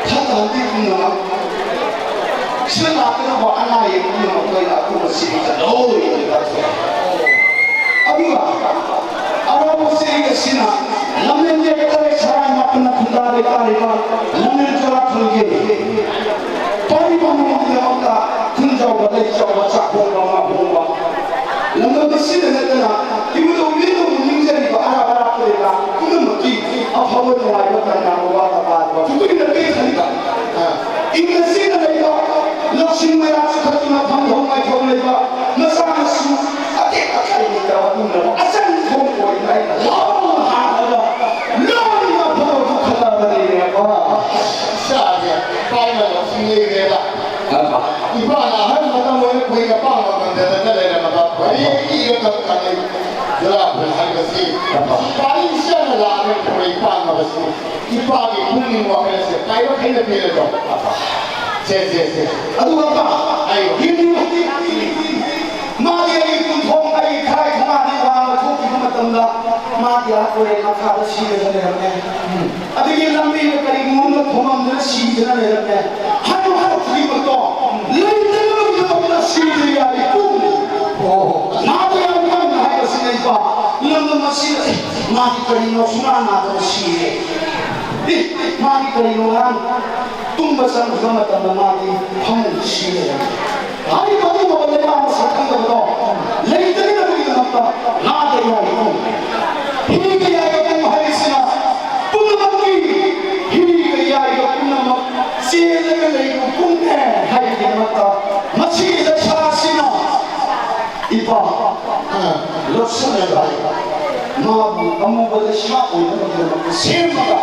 ꯐꯠꯇ ꯍꯥꯎꯗꯤ ꯄꯨꯝꯅꯃꯛ, ꯁꯤꯗ ꯂꯥꯛꯀꯗꯕ ꯑꯅꯥ ꯑꯌꯦꯛ ꯄꯨꯝꯅꯃꯛꯇ ꯑꯩꯅ ꯑꯀꯨꯞꯄ ꯁꯤꯔꯤꯗ ꯂꯣꯏꯅ ꯇꯥꯛꯊꯣꯛꯑꯦ꯫ ꯑꯗꯨꯒ ꯑꯋꯥꯡꯕ ꯆꯤꯡ ꯑꯁꯤꯅ ꯂꯝꯂꯦꯟ ꯌꯦꯛꯇꯔꯦ ꯁꯔꯥꯏ ꯃꯥꯄꯟꯅ ꯈꯨꯟꯗꯥꯔꯦ ꯇꯥꯔꯤꯕ ꯂꯝꯂꯦꯟ ꯆꯨꯔꯥꯈꯨꯜꯒꯤ ꯄꯥꯔꯤꯕ ꯃꯤꯑꯣꯏꯒꯤꯗꯃꯛꯇ ꯈꯨꯟꯖꯥꯎꯕ, ꯂꯩꯆꯥꯎꯕ, ꯆꯥꯛꯍꯣꯡꯕ, ꯉꯥꯍꯣꯡꯕ, ꯂꯝꯗꯝ ꯑꯁꯤꯗ ꯅꯠꯇꯅ ꯏꯕꯨꯙꯧ ꯏꯕꯦꯟꯗꯧꯕꯨ ꯅꯤꯡꯖꯔꯤꯕ ꯑꯔꯥꯞ ꯑꯔꯥꯞꯄ ꯂꯩꯕꯥꯛ ꯄꯨꯝꯅꯃꯛꯀꯤ ꯑꯐꯕ ꯅꯨꯡꯉꯥꯏꯕ ꯇꯟꯖꯥ ꯋꯥ ꯇꯄꯥꯗꯕ ꯄꯨꯈ꯭ꯔꯤꯅ ꯄꯤꯛ ꯊꯟꯕ꯫ ꯏꯪꯅ ꯆꯤꯛꯅ ꯂꯩꯕ, ꯂꯧꯁꯤꯡ ꯃꯌꯥꯝ ꯆꯨꯞꯈꯠꯇꯨꯅ ꯐꯝꯐꯝ ꯃꯥꯏꯐꯝ ꯂꯩꯕ, ꯃꯆꯥ ꯃꯁꯨ ꯑꯇꯦꯛ ꯑꯀꯥꯏ ꯂꯩꯇꯕ ꯄꯨꯝꯅꯃꯛ ꯑꯆꯪ ꯊꯣꯡ ꯑꯣꯏꯅ ꯑꯩꯅ ꯂꯥꯎꯅ ꯍꯥꯠꯂꯒ ꯂꯣꯏꯅ ꯐꯕ ꯄꯨꯈꯠꯂꯕꯅꯤꯅꯦꯀꯣ꯫ ꯏꯆꯥꯁꯦ ꯄꯥꯏꯅ ꯂꯧꯁꯤꯡ ꯂꯩꯔꯦꯕ꯫ ꯏꯄꯥꯅ ꯑꯍꯜ ꯃꯇꯝ ꯑꯣꯏꯅ ꯀꯨꯏꯅ ꯄꯥꯡꯕ ꯉꯝꯗꯗꯅ ꯂꯩꯔꯝꯃꯕ ꯋꯥꯔꯤ ꯏꯔꯒ ꯀꯜꯂꯤ꯫ ꯖꯨꯔꯥ ꯍꯥꯏꯕꯁꯤ ꯁꯤꯐꯥꯏ ꯏꯆꯥꯅ ꯂꯥꯛꯑꯒ ꯈꯣꯏ ꯄꯥꯡꯉꯕꯁꯤ ꯏꯄꯥꯒꯤ ꯄꯨꯛꯅꯤꯡ ꯋꯥꯈꯜꯁꯦ ꯀꯥꯏꯕ ꯈꯩꯅ ꯄꯤꯔꯗ꯭ꯔꯣ? ꯁꯦ, ꯁꯦ, ꯁꯦ꯫ ꯑꯗꯨꯒ ꯑꯄꯥ, ꯑꯩ ꯍꯤꯟꯗꯨ, ꯃꯥꯒꯤ ꯑꯩꯒꯤ ꯇꯨꯝꯊꯣꯡ, ꯑꯩꯒꯤ ꯈꯥꯏ ꯈꯣꯡꯒꯥꯡꯗꯒꯤ ꯋꯥꯡꯅ ꯊꯣꯛꯈꯤꯕ ꯃꯇꯝꯗ ꯃꯥꯒꯤ ꯑꯥ ꯇꯨꯔꯦꯜ ꯃꯈꯥꯗ ꯁꯤꯔꯒ ꯂꯩꯔꯝꯃꯦ꯫ ꯑꯗꯒꯤ ꯂꯝꯕꯤꯗ ꯀꯔꯤꯒꯨꯝꯕ ꯑꯃ ꯊꯣꯝꯃꯝꯗꯅ ꯁꯤꯗꯅ ꯂꯩꯔꯝꯃꯦ꯫ ꯍꯥꯏꯕ ꯍꯥꯏꯕ ꯈꯨꯗꯤꯡꯃꯛꯇꯣ ꯂꯩꯇꯅꯕꯒꯤꯗꯃꯛꯇ ꯁꯤꯕ ꯌꯥꯔꯤ ꯄꯨꯡ꯫ ꯑꯣ꯫ ꯀꯔꯤꯅꯣ ꯁꯨꯡꯅꯥ ꯅꯥꯗꯕ ꯁꯤꯔꯦ? ꯑꯦ, ꯃꯥꯒꯤ ꯀꯔꯤꯅꯣ ꯉꯔꯥꯡ ꯇꯨꯝꯕ ꯆꯪꯈꯤꯕ ꯃꯇꯝꯗ ꯃꯥꯗꯤ ꯐꯃꯨꯡꯗ ꯁꯤ ꯂꯩꯔꯝꯃꯤ꯫ ꯍꯥꯏꯔꯤꯕ ꯑꯗꯨꯒꯨꯝꯂꯕ ꯂꯩꯅꯥ ꯃꯁꯛ ꯈꯪꯗꯕꯗꯣ ꯂꯩꯇꯅꯕꯒꯤꯗꯃꯛꯇ ꯅꯥꯗ ꯌꯥꯏ ꯄꯨꯡ꯫ ꯍꯤꯒ ꯌꯥꯏꯕ ꯄꯨꯡ ꯍꯥꯏꯔꯤꯁꯤꯅ ꯄꯨꯝꯅꯃꯛꯀꯤ, ꯍꯤꯒ ꯌꯥꯏꯕ ꯄꯨꯝꯅꯃꯛ ꯆꯦꯜꯂꯒ ꯂꯩꯕ ꯄꯨꯡꯅꯦ ꯍꯥꯏꯕꯒꯤꯗꯃꯛꯇ ꯃꯁꯤꯒꯤ ꯗꯁꯥꯁꯤꯅ ꯏꯄꯥ, ꯑ, ꯂꯧꯁꯤꯟꯅꯕ ꯃꯥꯕꯨ ꯑꯃꯨꯕ ꯂꯩꯁꯥ ꯑꯣꯏꯅꯕꯒꯤꯗꯃꯛꯇ ꯁꯦꯝꯃꯒ,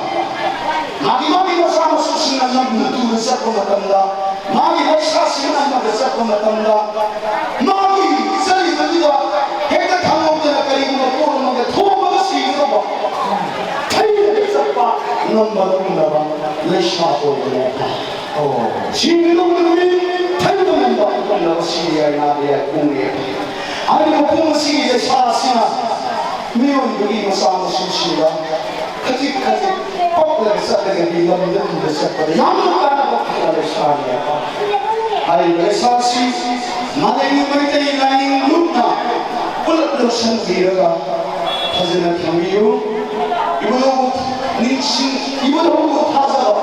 ꯃꯥꯒꯤ, ꯃꯥꯒꯤ ꯃꯆꯥ ꯃꯁꯨꯁꯤꯡꯅ ꯂꯝ ꯇꯨꯗ ꯆꯠꯄ ꯃꯇꯝꯗ, ꯃꯥꯒꯤ ꯂꯩꯁꯥꯁꯤꯡꯅ ꯑꯃꯗ ꯆꯠꯄ ꯃꯇꯝꯗ, ꯃꯥꯒꯤ ꯆꯠꯂꯤꯕꯗꯨꯗ ꯍꯦꯛꯇ ꯈꯪꯍꯧꯗꯅ ꯀꯔꯤꯒꯨꯝꯕ ꯄꯣꯠ ꯑꯃꯒ ꯊꯣꯝꯃꯒ ꯁꯤꯒꯗꯧꯕ, ꯊꯩꯔꯒ ꯆꯠꯄ ꯉꯝꯕ ꯉꯝꯗꯕ ꯂꯩꯁꯥ ꯑꯣꯏꯕꯅꯦ꯫ ꯑꯣ꯫ ꯁꯤꯒꯗꯧꯕ ꯅꯨꯃꯤꯠ ꯊꯩꯕ ꯉꯝꯕ ꯉꯝꯗꯕ ꯁꯤꯕ ꯌꯥꯏ, ꯅꯥꯕ ꯌꯥꯏ, ꯄꯨꯡ ꯌꯥꯏ꯫ ꯍꯥꯏꯔꯤꯕ ꯄꯨꯡ ꯑꯁꯤꯒꯤ ꯗꯁꯥ ꯑꯁꯤꯅ ꯃꯤꯑꯣꯏꯕꯒꯤ ꯃꯆꯥ ꯃꯁꯨꯁꯤꯡꯗ ꯈꯖꯤꯛ ꯈꯖꯤꯛ ꯄꯛꯂꯒ ꯆꯠꯂꯒꯗꯤ ꯂꯝꯗ ꯇꯨꯗ ꯆꯠꯄꯗ ꯌꯥꯝꯅ ꯀꯥꯟꯅꯕ ꯐꯪꯕ ꯂꯩꯁꯥꯅꯦ꯫ ꯍꯥꯏꯔꯤꯕ ꯂꯩꯁꯥꯁꯤ ꯃꯥꯂꯦꯝꯒꯤ ꯃꯩꯇꯩ ꯂꯥꯏꯅꯤꯡ ꯂꯨꯞꯅ ꯄꯨꯂꯞ ꯂꯧꯁꯤꯟꯕꯤꯔꯒ ꯐꯖꯅ ꯊꯝꯕꯤꯌꯨ꯫ ꯏꯕꯨꯙꯧꯕꯨ ꯅꯤꯡꯁꯤꯡ, ꯏꯕꯨꯙꯧꯕꯨ ꯊꯥꯖꯕ,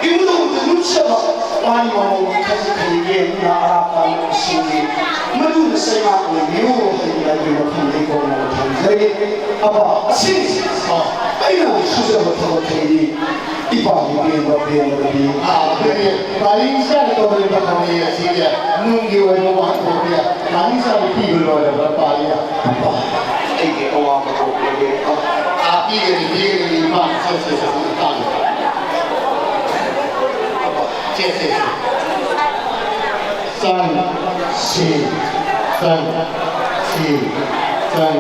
ꯏꯕꯨꯙꯧꯕꯨ ꯅꯨꯡꯁꯤꯕ, ꯄꯥꯔꯤ ꯃꯃꯧꯒꯤ ꯈꯖꯤꯛ ꯈꯖꯤꯛ ꯌꯦꯡꯗꯨꯅ ꯑꯔꯥꯞꯄ ꯑꯅꯧꯕꯁꯤꯡꯒꯤ ꯃꯗꯨꯅ ꯆꯩꯉꯥꯛ ꯑꯣꯏꯕꯤꯌꯨ ꯍꯥꯏꯗꯨꯅ ꯑꯩꯒꯤ ꯃꯐꯝꯗꯒꯤ ꯀꯣꯛꯅꯕ ꯊꯝꯖꯔꯤ꯫ ꯑꯕ ꯑꯁꯤ ꯑꯩꯅ ꯁꯨꯖꯕ ꯊꯕꯛ ꯍꯥꯏꯗꯤ ꯏꯄꯥꯒꯤ ꯄꯦꯟꯕ ꯄꯦꯟꯕꯗꯤ꯫ ꯑꯥ, ꯑꯩꯈꯣꯏꯒꯤ ꯄꯥꯔꯤ ꯏꯆꯥꯅ ꯇꯧꯔꯤꯕ ꯊꯧꯔꯤ ꯑꯁꯤꯒꯤ ꯅꯨꯡꯒꯤ ꯑꯣꯏꯕ ꯋꯥꯍꯟꯊꯣꯛꯅꯤ꯫ ꯄꯥꯔꯤ ꯏꯆꯥꯅ ꯄꯤꯕ ꯂꯣꯏꯔꯕ꯭ꯔꯥ ꯄꯥꯔꯤ? ꯑꯩꯒꯤ ꯑꯋꯥꯕ ꯀꯣꯛꯂꯒꯦ꯫ ꯑꯥ, ꯄꯤꯒꯅꯤ, ꯄꯤꯒꯅꯤ, ꯏꯄꯥꯅ ꯁꯠ ꯁꯠ ꯁꯠ ꯁꯠ ꯇꯥꯛꯑꯒꯦ꯫ ꯁꯦ, ꯁꯦ, ꯁꯦ꯫ ꯆꯪ, ꯁꯤ, ꯆꯪ, ꯁꯤ, ꯆꯪ,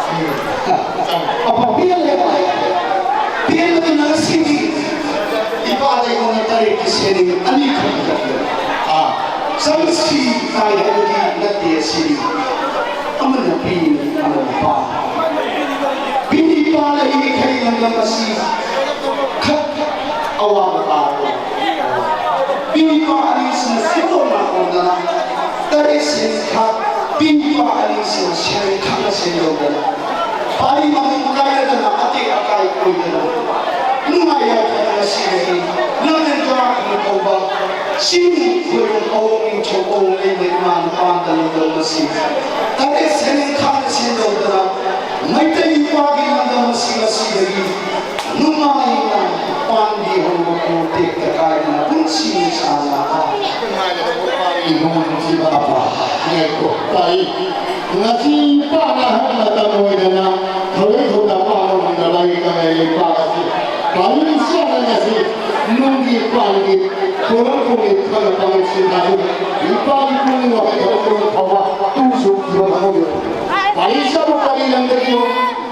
ꯁꯤ, ꯆꯪ꯫ ꯑꯐꯕ ꯄꯦꯜꯂꯦ꯫ ꯄꯦꯟꯕꯗꯨꯅ ꯉꯁꯤꯗꯤ ꯏꯄꯥꯗ ꯑꯩꯉꯣꯟꯗ ꯇꯔꯦꯠꯀꯤ ꯁꯦꯔꯦꯡ ꯑꯅꯤ ꯈꯟꯕꯤꯔꯛꯂꯦ꯫ ꯑꯥ, ꯆꯪꯁꯤ ꯇꯥꯏ ꯍꯥꯏꯕꯗꯤ ꯅꯠꯇꯦ ꯑꯁꯤꯗꯤ꯫ ꯑꯃꯅ ꯄꯤ, ꯑꯃꯅ ꯄꯥ꯫ ꯄꯤ ꯄꯥ ꯂꯩꯔꯤꯈꯩ ꯂꯝꯗꯝ ꯑꯁꯤ ꯈꯛ ꯑꯋꯥꯕ ꯇꯥꯔꯔꯣꯏ꯫ ꯄꯤ ꯄꯥ ꯑꯅꯤꯁꯤꯅ ꯁꯦꯝꯗꯣꯛ ꯅꯥꯀꯣꯡꯗꯅ ꯇꯔꯦꯠ ꯁꯦꯟ ꯈꯥꯛ, ꯄꯤ ꯄꯥ ꯑꯅꯤꯁꯤꯅ ꯁꯦꯟ ꯈꯛꯅ ꯁꯦꯝꯗꯣꯛꯇꯅ ꯄꯥꯔꯤ ꯃꯄꯨꯡ ꯀꯥꯏꯅꯗꯅ ꯑꯇꯦꯛ ꯑꯀꯥꯏ ꯑꯣꯏꯗꯅ ꯅꯨꯡꯉꯥꯏ ꯌꯥꯏꯐꯅ ꯉꯁꯤꯗꯒꯤ ꯂꯝꯖꯦꯟ ꯇꯔꯥ ꯀꯨꯟ ꯀꯧꯕ ꯆꯤꯡ ꯈꯣꯏꯔꯣꯝ ꯑꯋꯣꯡ ꯅꯤꯡꯊꯧ ꯑꯋꯣꯡ ꯂꯩꯃ ꯏꯃꯥ ꯅꯨꯄꯥꯗ ꯂꯝꯗꯝ ꯑꯁꯤ ꯇꯔꯦꯠ ꯁꯦꯟꯌꯦꯡ ꯈꯥꯡꯅ ꯁꯦꯟꯗꯧꯗꯅ ꯃꯩꯇꯩ ꯅꯨꯄꯥꯒꯤ ꯂꯝꯗꯝ ꯑꯁꯤ ꯉꯁꯤꯗꯒꯤ ꯅꯨꯡꯉꯥꯏꯅ ꯄꯥꯟꯕꯤ ꯍꯧꯕ ꯄꯣꯠ ꯇꯦꯛꯇ ꯀꯥꯏꯗꯅ ꯄꯨꯟꯁꯤ ꯅꯨꯡꯁꯥꯡꯅ ꯏꯕꯨꯡꯉꯣ ꯅꯨꯡꯁꯤꯕ ꯑꯄꯥ ꯉꯥꯏꯈꯣ ꯇꯥꯏ꯫ ꯉꯁꯤ ꯏꯄꯥꯅ ꯑꯍꯜ ꯃꯇꯝ ꯑꯣꯏꯗꯅ ꯊꯧꯔꯤ ꯊꯧꯗꯥ ꯄꯥꯕ ꯉꯝꯗꯕ ꯑꯩ ꯀꯪꯂꯩ ꯂꯩꯄꯥꯛ ꯑꯁꯤ ꯄꯥꯝꯃꯤ ꯏꯆꯥꯅ ꯉꯁꯤ ꯅꯨꯡꯒꯤ ꯄꯥꯟꯒꯤ ꯄꯣꯔꯝ ꯄꯨꯝꯒꯤ ꯈꯜꯂꯛꯄ ꯅꯨꯡꯁꯤꯠ ꯑꯗꯨ ꯏꯄꯥꯒꯤ ꯄꯨꯛꯅꯤꯡ ꯋꯥꯈꯜ ꯊꯧꯕ ꯇꯨꯡ ꯁꯨꯈꯤꯕ ꯈꯪꯍꯧꯗꯦ꯫ ꯄꯥꯔꯤ ꯆꯥꯕ ꯄꯥꯔꯤ ꯂꯝꯗꯒꯤ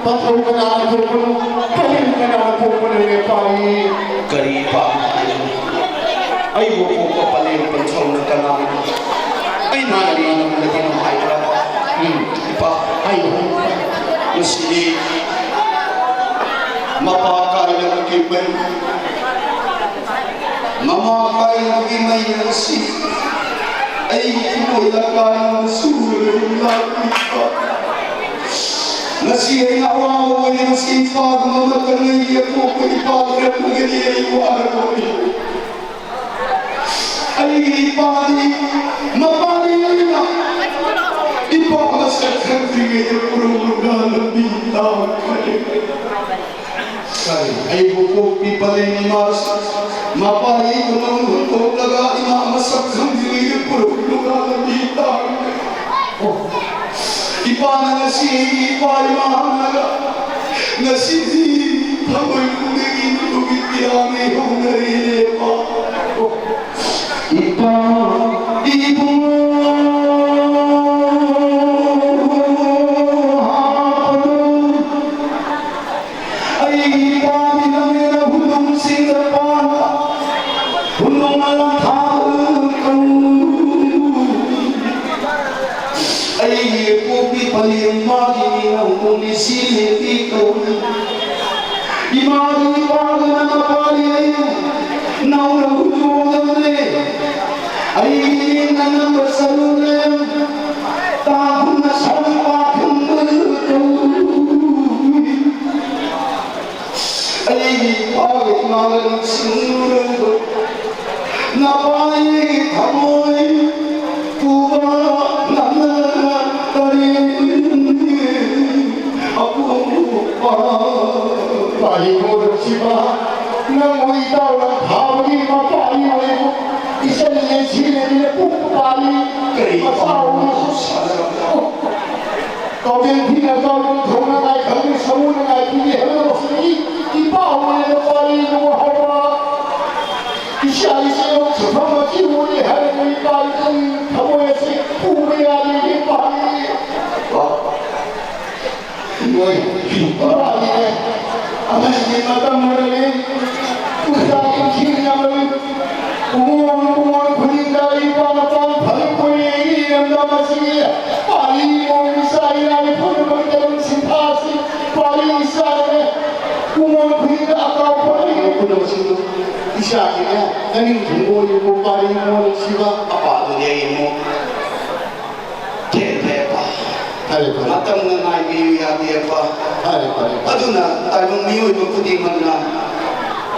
ꯄꯟꯊꯧ ꯀꯅꯥꯅ ꯊꯣꯛꯄꯅꯣ? ꯄꯔꯦꯡ ꯀꯅꯥꯅ ꯊꯣꯛꯄꯅꯣꯅꯦ ꯄꯥꯔꯤ? ꯀꯔꯤ ꯄꯥꯔꯤ ꯍꯥꯏꯕꯅꯣ? ꯑꯩꯕꯨ ꯄꯣꯛꯄ ꯄꯂꯦꯝ ꯄꯟꯊꯧꯅ ꯀꯅꯥꯅꯣ? ꯑꯩ ꯃꯥꯅ ꯃꯥꯅ ꯃꯥꯅ ꯀꯩꯅꯣ ꯍꯥꯏꯕ꯭ꯔꯥ? ꯎꯝ, ꯏꯄꯥ, ꯍꯥꯏꯌꯨ꯫ ꯃꯁꯤꯗꯤ ꯃꯄꯥ ꯀꯥꯏꯅꯕꯒꯤ ꯃꯩ, ꯃꯃꯥ ꯀꯥꯏꯅꯕꯒꯤ ꯃꯩ ꯑꯁꯤ ꯑꯩꯒꯤ ꯊꯃꯣꯏꯗ ꯀꯥꯏꯅ ꯁꯨꯔꯒ ꯂꯥꯛꯂꯤꯕ꯫ ꯉꯁꯤ ꯑꯩꯅ ꯑꯋꯥꯕ ꯑꯣꯏꯔꯤꯕꯁꯤ ꯏꯄꯥꯒꯨꯝꯕ ꯑꯃꯇꯪ ꯑꯩꯒꯤ ꯑꯄꯣꯛꯄ ꯏꯄꯥ ꯑꯣꯏꯔꯝꯂꯒꯗꯤ ꯑꯩ ꯋꯥꯔꯔꯣꯏ꯫ ꯑꯩꯒꯤ ꯏꯄꯥꯗꯤ ꯃꯄꯥꯗꯤ ꯑꯩꯅ ꯏꯄꯥ ꯃꯁꯛ ꯈꯪꯗ꯭ꯔꯤꯉꯩꯗ ꯄꯨꯔꯧ ꯅꯨꯡꯗꯥꯡ ꯂꯝꯕꯤ ꯇꯥꯈ꯭ꯔꯦ꯫ ꯀꯔꯤ? ꯑꯩꯕꯨ ꯄꯣꯛꯄꯤ ꯄꯂꯦꯝ ꯏꯃꯥꯁꯨ ꯃꯄꯥ ꯑꯩꯕꯨ ꯅꯧꯅ ꯍꯨꯟꯗꯣꯛꯂꯒ ꯏꯃꯥ ꯃꯁꯛ ꯈꯪꯗ꯭ꯔꯤꯉꯩꯗ ꯄꯨꯔꯧ ꯅꯨꯡꯗꯥꯡ ꯂꯝꯕꯤ ꯇꯥꯈ꯭ꯔꯦ꯫ ꯏꯄꯥꯅ ꯉꯁꯤ ꯑꯩꯒꯤ ꯏꯄꯥ ꯏꯃꯥ ꯍꯪꯉꯒ ꯉꯁꯤꯗꯤ ꯊꯃꯣꯏ ꯄꯨꯛꯅꯤꯡꯒꯤ ꯃꯇꯨꯡꯒꯤ ꯄꯤꯌꯥꯅ ꯍꯧꯅꯔꯦꯅꯦ ꯏꯄꯥ꯫ ꯏꯄꯥ ꯏꯕꯨꯡꯉꯣ ꯍꯥꯞꯄꯗꯨ ꯑꯩꯒꯤ ꯏꯄꯥꯒꯤ ꯂꯝꯅꯦꯅ ꯍꯨꯟꯗꯨꯝꯁꯤꯡꯗ ꯄꯥꯟꯕ ꯍꯨꯟꯗꯨꯝ ꯑꯂꯥ ꯊꯥꯕ ꯀꯧ꯫ ꯑꯩꯒꯤ ꯄꯣꯛꯄꯤ ꯄꯂꯦꯝ ꯃꯥꯒꯤ ꯅꯤꯡꯊꯧ ꯅꯤꯁꯤ ꯂꯦꯝꯕꯤ ꯀꯧꯏ꯫ ꯏꯃꯥꯒꯤ ꯏꯄꯥꯒꯤ ꯅꯅꯥꯎꯄꯥꯅꯤ ꯑꯩ ꯅꯧꯅ ꯍꯨꯟꯗꯣꯛꯂꯕꯅꯦ꯫ ꯑꯩꯒꯤ ꯅꯅꯝꯕ ꯁꯔꯨꯅꯦ ꯇꯥꯡꯅ ꯁꯔꯨ ꯄꯥꯊꯨꯡꯕ ꯀꯧꯏ꯫ ꯅꯄꯥꯏ ꯊꯃꯣꯏ ꯄꯨꯕ ꯅꯝꯅ ꯀꯔꯤ ꯑꯄꯨꯄ ꯄꯥꯔꯤ ꯃꯣꯔꯁꯤꯕ ꯅꯪꯕꯨ ꯏꯇꯥꯎꯅ ꯊꯥꯕꯒꯤ ꯃꯄꯥꯔꯤ ꯑꯣꯏꯕꯨ ꯏꯆꯟ ꯌꯦꯟꯁꯤꯅꯗꯤꯅ ꯄꯨꯛ ꯄꯥꯔꯤ ꯀꯔꯤ ꯃꯆꯥ ꯑꯣꯏꯔꯁꯨ ꯀꯥꯎꯖꯦꯟ ꯊꯤꯅ ꯆꯥꯎꯗꯨꯅ ꯊꯣꯡꯅꯉꯥꯏ ꯈꯪꯗꯦ ꯁꯃꯨꯅꯉꯥꯏ ꯊꯤꯗꯦ ꯍꯥꯏꯕ ꯂꯧꯁꯤꯡꯒꯤ ꯏꯄꯥ ꯑꯣꯏꯅ ꯄꯥꯔꯤꯕꯨ ꯍꯥꯏꯕ ꯏꯆꯥ ꯏꯆꯦ ꯁꯨꯐꯝ ꯑꯁꯤ ꯎꯔꯤ ꯍꯥꯏꯔꯒ ꯏꯄꯥ ꯏꯄꯨꯒꯤ ꯊꯃꯣꯏ ꯑꯁꯤ ꯄꯨꯕ ꯌꯥꯗꯦ ꯏꯄꯥꯒꯤ ꯃꯣꯏ ꯏꯄꯥꯒꯤꯅꯦ ꯑꯃꯒꯤ ꯃꯇꯝ ꯑꯣꯏꯔꯦ ꯎꯆꯥ ꯄꯨꯟꯁꯤ ꯌꯥꯝꯂꯣꯏ ꯎꯃꯣꯟ ꯎꯃꯣꯟ ꯈꯨꯗꯤꯡꯗ ꯏꯄꯥ ꯃꯄꯥ ꯐꯔꯛ ꯑꯣꯏꯔꯦ ꯏꯔꯝꯗꯝ ꯑꯁꯤꯒꯤ ꯄꯥꯔꯤ ꯃꯣꯏ ꯏꯆꯥ ꯏꯅꯥꯏ ꯐꯨꯅꯕꯒꯤꯗꯃꯛ ꯁꯤꯟꯊꯥ ꯑꯁꯤ ꯄꯥꯔꯤ ꯏꯆꯥꯅꯦ ꯎꯃꯣꯟ ꯈꯨꯗꯤꯡꯗ ꯑꯀꯥꯎ ꯐꯔꯛ ꯄꯨꯝꯅꯃꯛꯁꯤꯡꯗꯨ ꯏꯆꯥꯒꯤꯅꯦ ꯅꯅꯤꯡ ꯊꯨꯡꯕ ꯑꯣꯏꯔꯤꯕ ꯄꯥꯔꯤ ꯃꯣꯟ ꯁꯤꯕ ꯑꯄꯥꯗꯨꯅꯦ ꯑꯩ ꯑꯃꯨꯛ ꯊꯦꯡꯈ꯭ꯔꯦꯕ ꯐꯔꯦ ꯐꯔꯦ ꯃꯇꯝꯅ ꯉꯥꯏꯕꯤꯌꯨ ꯌꯥꯗꯦꯕ ꯐꯔꯦ ꯐꯔꯦ ꯐꯔꯦ ꯑꯗꯨꯅ ꯇꯥꯏꯕꯪ ꯃꯤꯑꯣꯏꯕ ꯈꯨꯗꯤꯡꯃꯛꯅ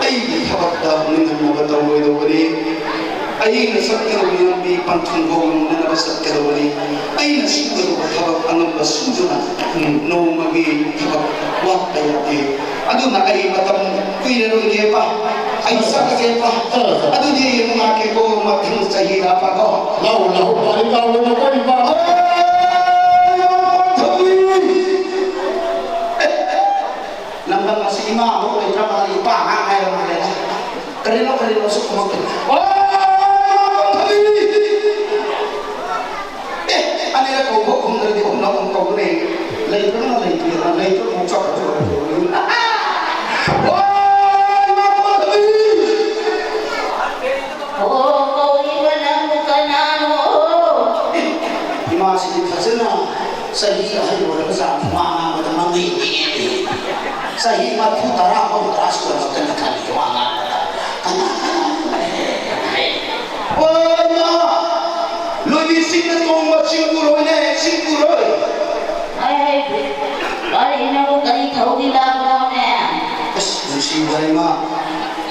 ꯑꯩꯒꯤ ꯊꯕꯛꯇ ꯅꯤꯡꯍꯟꯅꯕ ꯇꯧꯔꯣꯏꯗꯧꯕꯅꯤ ꯑꯩꯅ ꯆꯠꯀꯗꯧꯕ ꯂꯝꯕꯤ ꯄꯟꯊꯨꯡ ꯐꯥꯎ ꯌꯧꯅꯅꯕ ꯆꯠꯀꯗꯧꯕꯅꯤ ꯑꯩꯅ ꯁꯨꯒꯗꯧꯕ ꯊꯕꯛ ꯑꯉꯝꯕ ꯁꯨꯗꯨꯅ ꯅꯣꯡꯃꯒꯤ ꯊꯕꯛ ꯋꯥꯠꯄ ꯌꯥꯗꯦ ꯑꯗꯨꯅ ꯑꯩ ꯃꯇꯝ ꯀꯨꯏꯔꯔꯣꯏꯒꯦꯕ ꯑꯩ ꯆꯠꯂꯒꯦꯕ ꯑꯗꯨꯗꯤ ꯑꯩ ꯑꯃꯨꯛ ꯂꯥꯛꯀꯦꯀꯣ ꯃꯊꯪ ꯆꯍꯤꯗ ꯄꯥꯀꯣ ꯂꯥꯛꯑꯣ ꯂꯥꯛꯑꯣ ꯄꯥꯔꯤ ꯂꯥꯛꯑꯣ ꯂꯥꯛꯑꯣ ꯄꯥꯔꯤ ꯂꯥꯛꯑꯣ ꯂꯝꯗꯝ ꯑꯁꯤ ꯏꯃꯥ ꯑꯃ ꯂꯩꯇ꯭ꯔ ꯃꯥꯜꯂꯦ ꯏꯄꯥ ꯉꯥꯛ ꯉꯥꯏꯔ ꯃꯥꯜꯂꯦꯗ ꯀꯔꯤꯅꯣ ꯀꯔꯤꯅꯣ ꯑꯁꯨꯛ ꯈꯨꯝꯃꯛꯇꯦ ꯑꯦ ꯑꯅꯤꯔꯛ ꯀꯧꯕ ꯈꯨꯝꯗ꯭ꯔꯗꯤ ꯑꯍꯨꯝꯂꯛ ꯑꯃꯨꯛ ꯀꯧꯕꯅꯦ ꯂꯩꯇ꯭ꯔꯒꯅ ꯂꯩꯇ꯭ꯔꯦꯗꯅ ꯂꯩꯇ꯭ꯔꯒ ꯑꯃꯨꯛ ꯆꯠꯈ꯭ꯔꯁꯨ ꯏꯃꯥꯁꯤꯗꯤ ꯐꯖꯅ ꯆꯍꯤ ꯑꯍꯜ ꯑꯣꯏꯔꯕ ꯆꯥꯡ ꯋꯥ ꯉꯥꯡꯕꯗ ꯃꯃꯩ ꯆꯍꯤ ꯃꯔꯐꯨ ꯇꯔꯥ ꯐꯥꯎ ꯇꯔꯥ ꯁꯨꯔꯕ ꯈꯜꯂꯤ ꯋꯥ ꯉꯥꯡꯕꯗ ꯀꯅꯥ ꯀꯅꯥ ꯍꯣꯏ ꯏꯃꯥ ꯂꯣꯏꯕꯤ ꯆꯤꯡꯗ ꯇꯣꯡꯕ ꯆꯤꯡꯒꯨꯔꯣꯏꯅꯦ ꯆꯤꯡꯒꯨꯔꯣꯏ ꯀꯔꯤꯅꯣ ꯀꯔꯤ ꯊꯧꯗꯤ ꯂꯥꯛꯄꯅꯣꯅꯦ ꯑꯁ ꯅꯨꯡꯁꯤꯕ ꯏꯃꯥ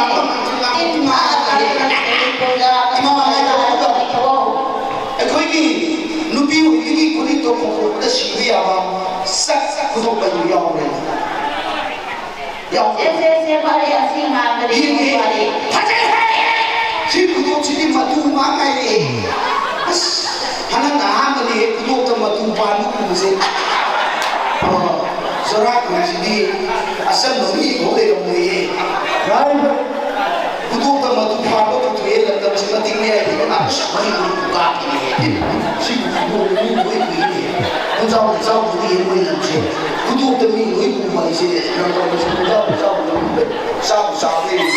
ꯉꯥꯡꯕ ꯉꯥꯡꯕ ꯉꯥꯡꯕ ꯉꯥꯡꯕ ꯏꯃꯥ ꯍꯥꯏꯕ ꯑꯩꯈꯣꯏꯒꯤ ꯅꯨꯄꯤ ꯑꯣꯏꯕꯒꯤ ꯈꯨꯅꯤꯡ ꯊꯣꯛꯄ ꯈꯣꯠꯄꯗ ꯁꯤꯕ ꯌꯥꯕ ꯁꯛ ꯈꯨꯗꯣꯛꯄ ꯌꯥꯎꯕ꯭ꯔꯥ? ꯌꯥꯎꯕ꯭ꯔꯥ? ꯁꯦ, ꯁꯦ, ꯁꯦ, ꯐꯔꯦ, ꯑꯁꯤ ꯉꯥꯡꯕꯗꯤ ꯌꯦꯡꯉꯦ꯫ ꯐꯔꯦ꯫ ꯐꯖꯩ ꯍꯥꯏ! ꯁꯤ ꯈꯨꯗꯣꯛꯁꯤꯗꯤ ꯃꯇꯨ ꯃꯥꯡ ꯉꯥꯏꯔꯛꯑꯦ꯫ ꯑꯁ, ꯍꯟꯗꯛꯅ ꯑꯍꯥꯟꯕꯅꯤ ꯍꯦꯛ ꯈꯨꯗꯣꯛꯇ ꯃꯇꯨ ꯄꯥꯟꯕ ꯎꯕꯁꯦ꯫ ꯑꯣ, ꯖꯣꯔꯥꯈꯣꯡꯁꯤꯗꯤ ꯑꯆꯝꯕ ꯃꯤ ꯐꯥꯎ ꯂꯩꯔꯝꯃꯣꯏꯌꯦ꯫ ꯌꯥꯔꯤꯕ ꯈꯨꯗꯣꯛꯇ ꯃꯇꯨ ꯄꯥꯟꯕ ꯄꯨꯊꯣꯛꯑꯦ, ꯂꯝꯗꯝꯁꯤ ꯃꯇꯤꯛ ꯃꯌꯥꯏꯗꯒꯤ ꯂꯥꯛꯄ ꯃꯅꯤꯄꯨꯔꯕꯨ ꯀꯥꯞꯄꯤꯅꯦ꯫ ꯁꯤꯕꯨ ꯈꯨꯗꯣꯛ ꯃꯤ ꯂꯣꯏ ꯎꯏꯅꯦ꯫ ꯈꯣꯡꯖꯥꯎ ꯈꯣꯡꯖꯥꯎ ꯎꯏꯅꯦ ꯃꯣꯏ ꯂꯝꯁꯦ꯫ ꯈꯨꯗꯣꯛꯇ ꯃꯤ ꯂꯣꯏ ꯎꯕ ꯍꯥꯏꯁꯦ ꯂꯝꯗꯝꯁꯤ ꯈꯣꯡꯖꯥꯎ ꯈꯣꯡꯖꯥꯎ ꯎꯏꯅꯦ꯫ ꯆꯥꯕꯨ ꯆꯥꯕ ꯂꯩꯔꯦ꯫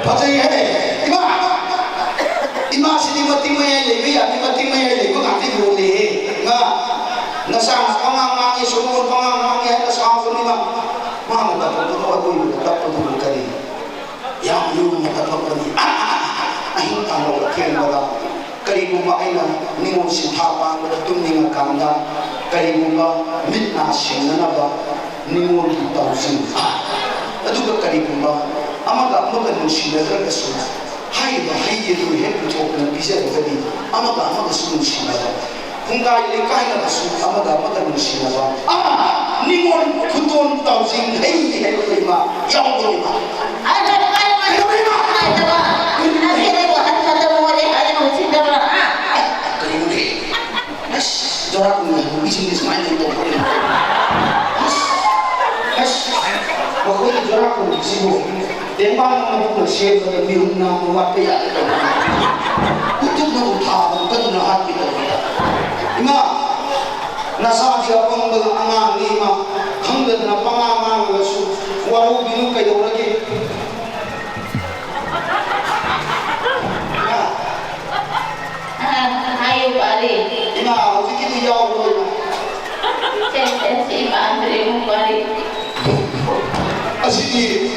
ꯐꯖꯩꯍꯦ꯫ ꯏꯃꯥ! ꯏꯃꯥꯁꯤꯗꯤ ꯃꯇꯤꯛ ꯃꯌꯥꯏ ꯂꯩꯕ ꯌꯥꯗꯦ, ꯃꯇꯤꯛ ꯃꯌꯥꯏ ꯂꯩꯕ ꯉꯥꯛꯇ ꯌꯣꯜꯂꯦꯍꯦ꯫ ꯏꯃꯥ! ꯅꯆꯥꯅ ꯄꯉꯥꯡ ꯉꯥꯡꯉꯤ, ꯁꯣꯃꯣꯟ ꯄꯉꯥꯡ ꯉꯥꯡꯉꯤ ꯍꯥꯏꯅ ꯁꯥꯎꯒꯅꯨ ꯏꯃꯥ꯫ ꯃꯥꯅ ꯀꯞꯄꯗꯨꯕꯨ ꯑꯀꯣꯏꯕꯗ ꯀꯞꯄꯗꯨꯕꯨ ꯀꯔꯤ? ꯌꯥꯝ ꯂꯨꯅ ꯀꯞꯄꯛꯄꯅꯤ꯫ ꯑꯥ! ꯑꯍꯤꯡ ꯇꯥꯡꯂꯣ ꯑꯊꯦꯡꯕꯗ ꯀꯔꯤꯒꯨꯝꯕ ꯑꯩꯅ ꯅꯤꯉꯣꯜ ꯁꯤꯟꯊꯥ ꯄꯥꯡꯕꯗ ꯇꯨꯝꯅꯤꯡꯉꯀꯥꯟꯗ ꯀꯔꯤꯒꯨꯝꯕ ꯃꯤꯠ ꯅꯥ ꯁꯤꯡꯅꯅꯕ ꯅꯤꯉꯣꯜꯒꯤ ꯇꯧꯁꯤꯡ, ꯑꯗꯨꯒ ꯀꯔꯤꯒꯨꯝꯕ ꯑꯃꯒ ꯑꯃꯒ ꯅꯨꯡꯁꯤꯅꯗ꯭ꯔꯒꯁꯨ ꯍꯥꯏꯔꯤꯕ ꯍꯩ ꯑꯗꯨ ꯍꯦꯛ ꯄꯨꯊꯣꯛꯇꯨꯅ ꯄꯤꯖꯔꯒꯗꯤ ꯑꯃꯒ ꯑꯃꯒꯁꯨ ꯅꯨꯡꯁꯤꯅꯕ, ꯈꯨꯡꯒꯥꯏ ꯂꯩꯀꯥꯏꯅꯕꯁꯨ ꯑꯃꯒ ꯑꯃꯒ ꯅꯨꯡꯁꯤꯅꯕ, ꯑꯃ ꯅꯤꯉꯣꯜ ꯈꯨꯗꯣꯜ ꯇꯥꯎꯖꯤꯡ ꯍꯩ ꯍꯥꯏꯕ ꯂꯩꯃ ꯌꯥꯎꯕꯅꯦꯕ꯫ ꯀꯩꯗꯧꯔꯤꯕ? ꯀꯔꯤꯅꯣꯅꯦ? ꯑꯁ, ꯖꯣꯔꯥ ꯀꯨꯟꯒꯤ ꯍꯅꯨꯕꯤꯁꯤꯡꯁꯦ ꯁꯨꯃꯥꯏꯅ ꯂꯣꯏ ꯇꯧꯕꯅꯦ꯫ ꯑꯁ, ꯑꯁ, ꯃꯈꯣꯏꯒꯤ ꯖꯣꯔꯥ ꯀꯨꯟꯒꯤꯁꯤꯕꯨ ꯇꯦꯡꯕꯥꯡ ꯑꯃ ꯄꯨꯟꯅ ꯁꯦꯝꯕꯗ ꯃꯤꯍꯨꯟ ꯅꯥꯝꯃ ꯋꯥꯠꯄ ꯌꯥꯗꯦ ꯇꯧꯕꯅꯦ꯫ ꯎꯇꯨꯞꯅꯕꯨ ꯊꯥꯕ ꯀꯟꯅ ꯍꯥꯠꯀꯦ ꯇꯧꯕꯅꯦ꯫ ꯏꯃꯥ, ꯅꯆꯥꯗꯤ ꯑꯄꯪꯕ ꯑꯉꯥꯡꯅꯤ ꯏꯃꯥ, ꯈꯪꯗꯗꯅ ꯄꯉꯥꯡ ꯉꯥꯡꯂꯒꯁꯨ ꯋꯥꯔꯧꯕꯤꯅꯨ, ꯀꯩꯗꯧꯔꯒꯦ? ꯍꯥꯏꯌꯨ ꯄꯥꯔꯤ꯫ ꯏꯃꯥ, ꯍꯧꯖꯤꯛꯀꯤꯗꯤ ꯌꯥꯎꯔꯣꯏ꯫ ꯁꯦ, ꯁꯦ, ꯁꯤ ꯄꯥꯟꯗ꯭ꯔꯦ, ꯑꯃꯨꯛ ꯄꯥꯔꯤ꯫ ꯑꯁꯤꯗꯤ꯫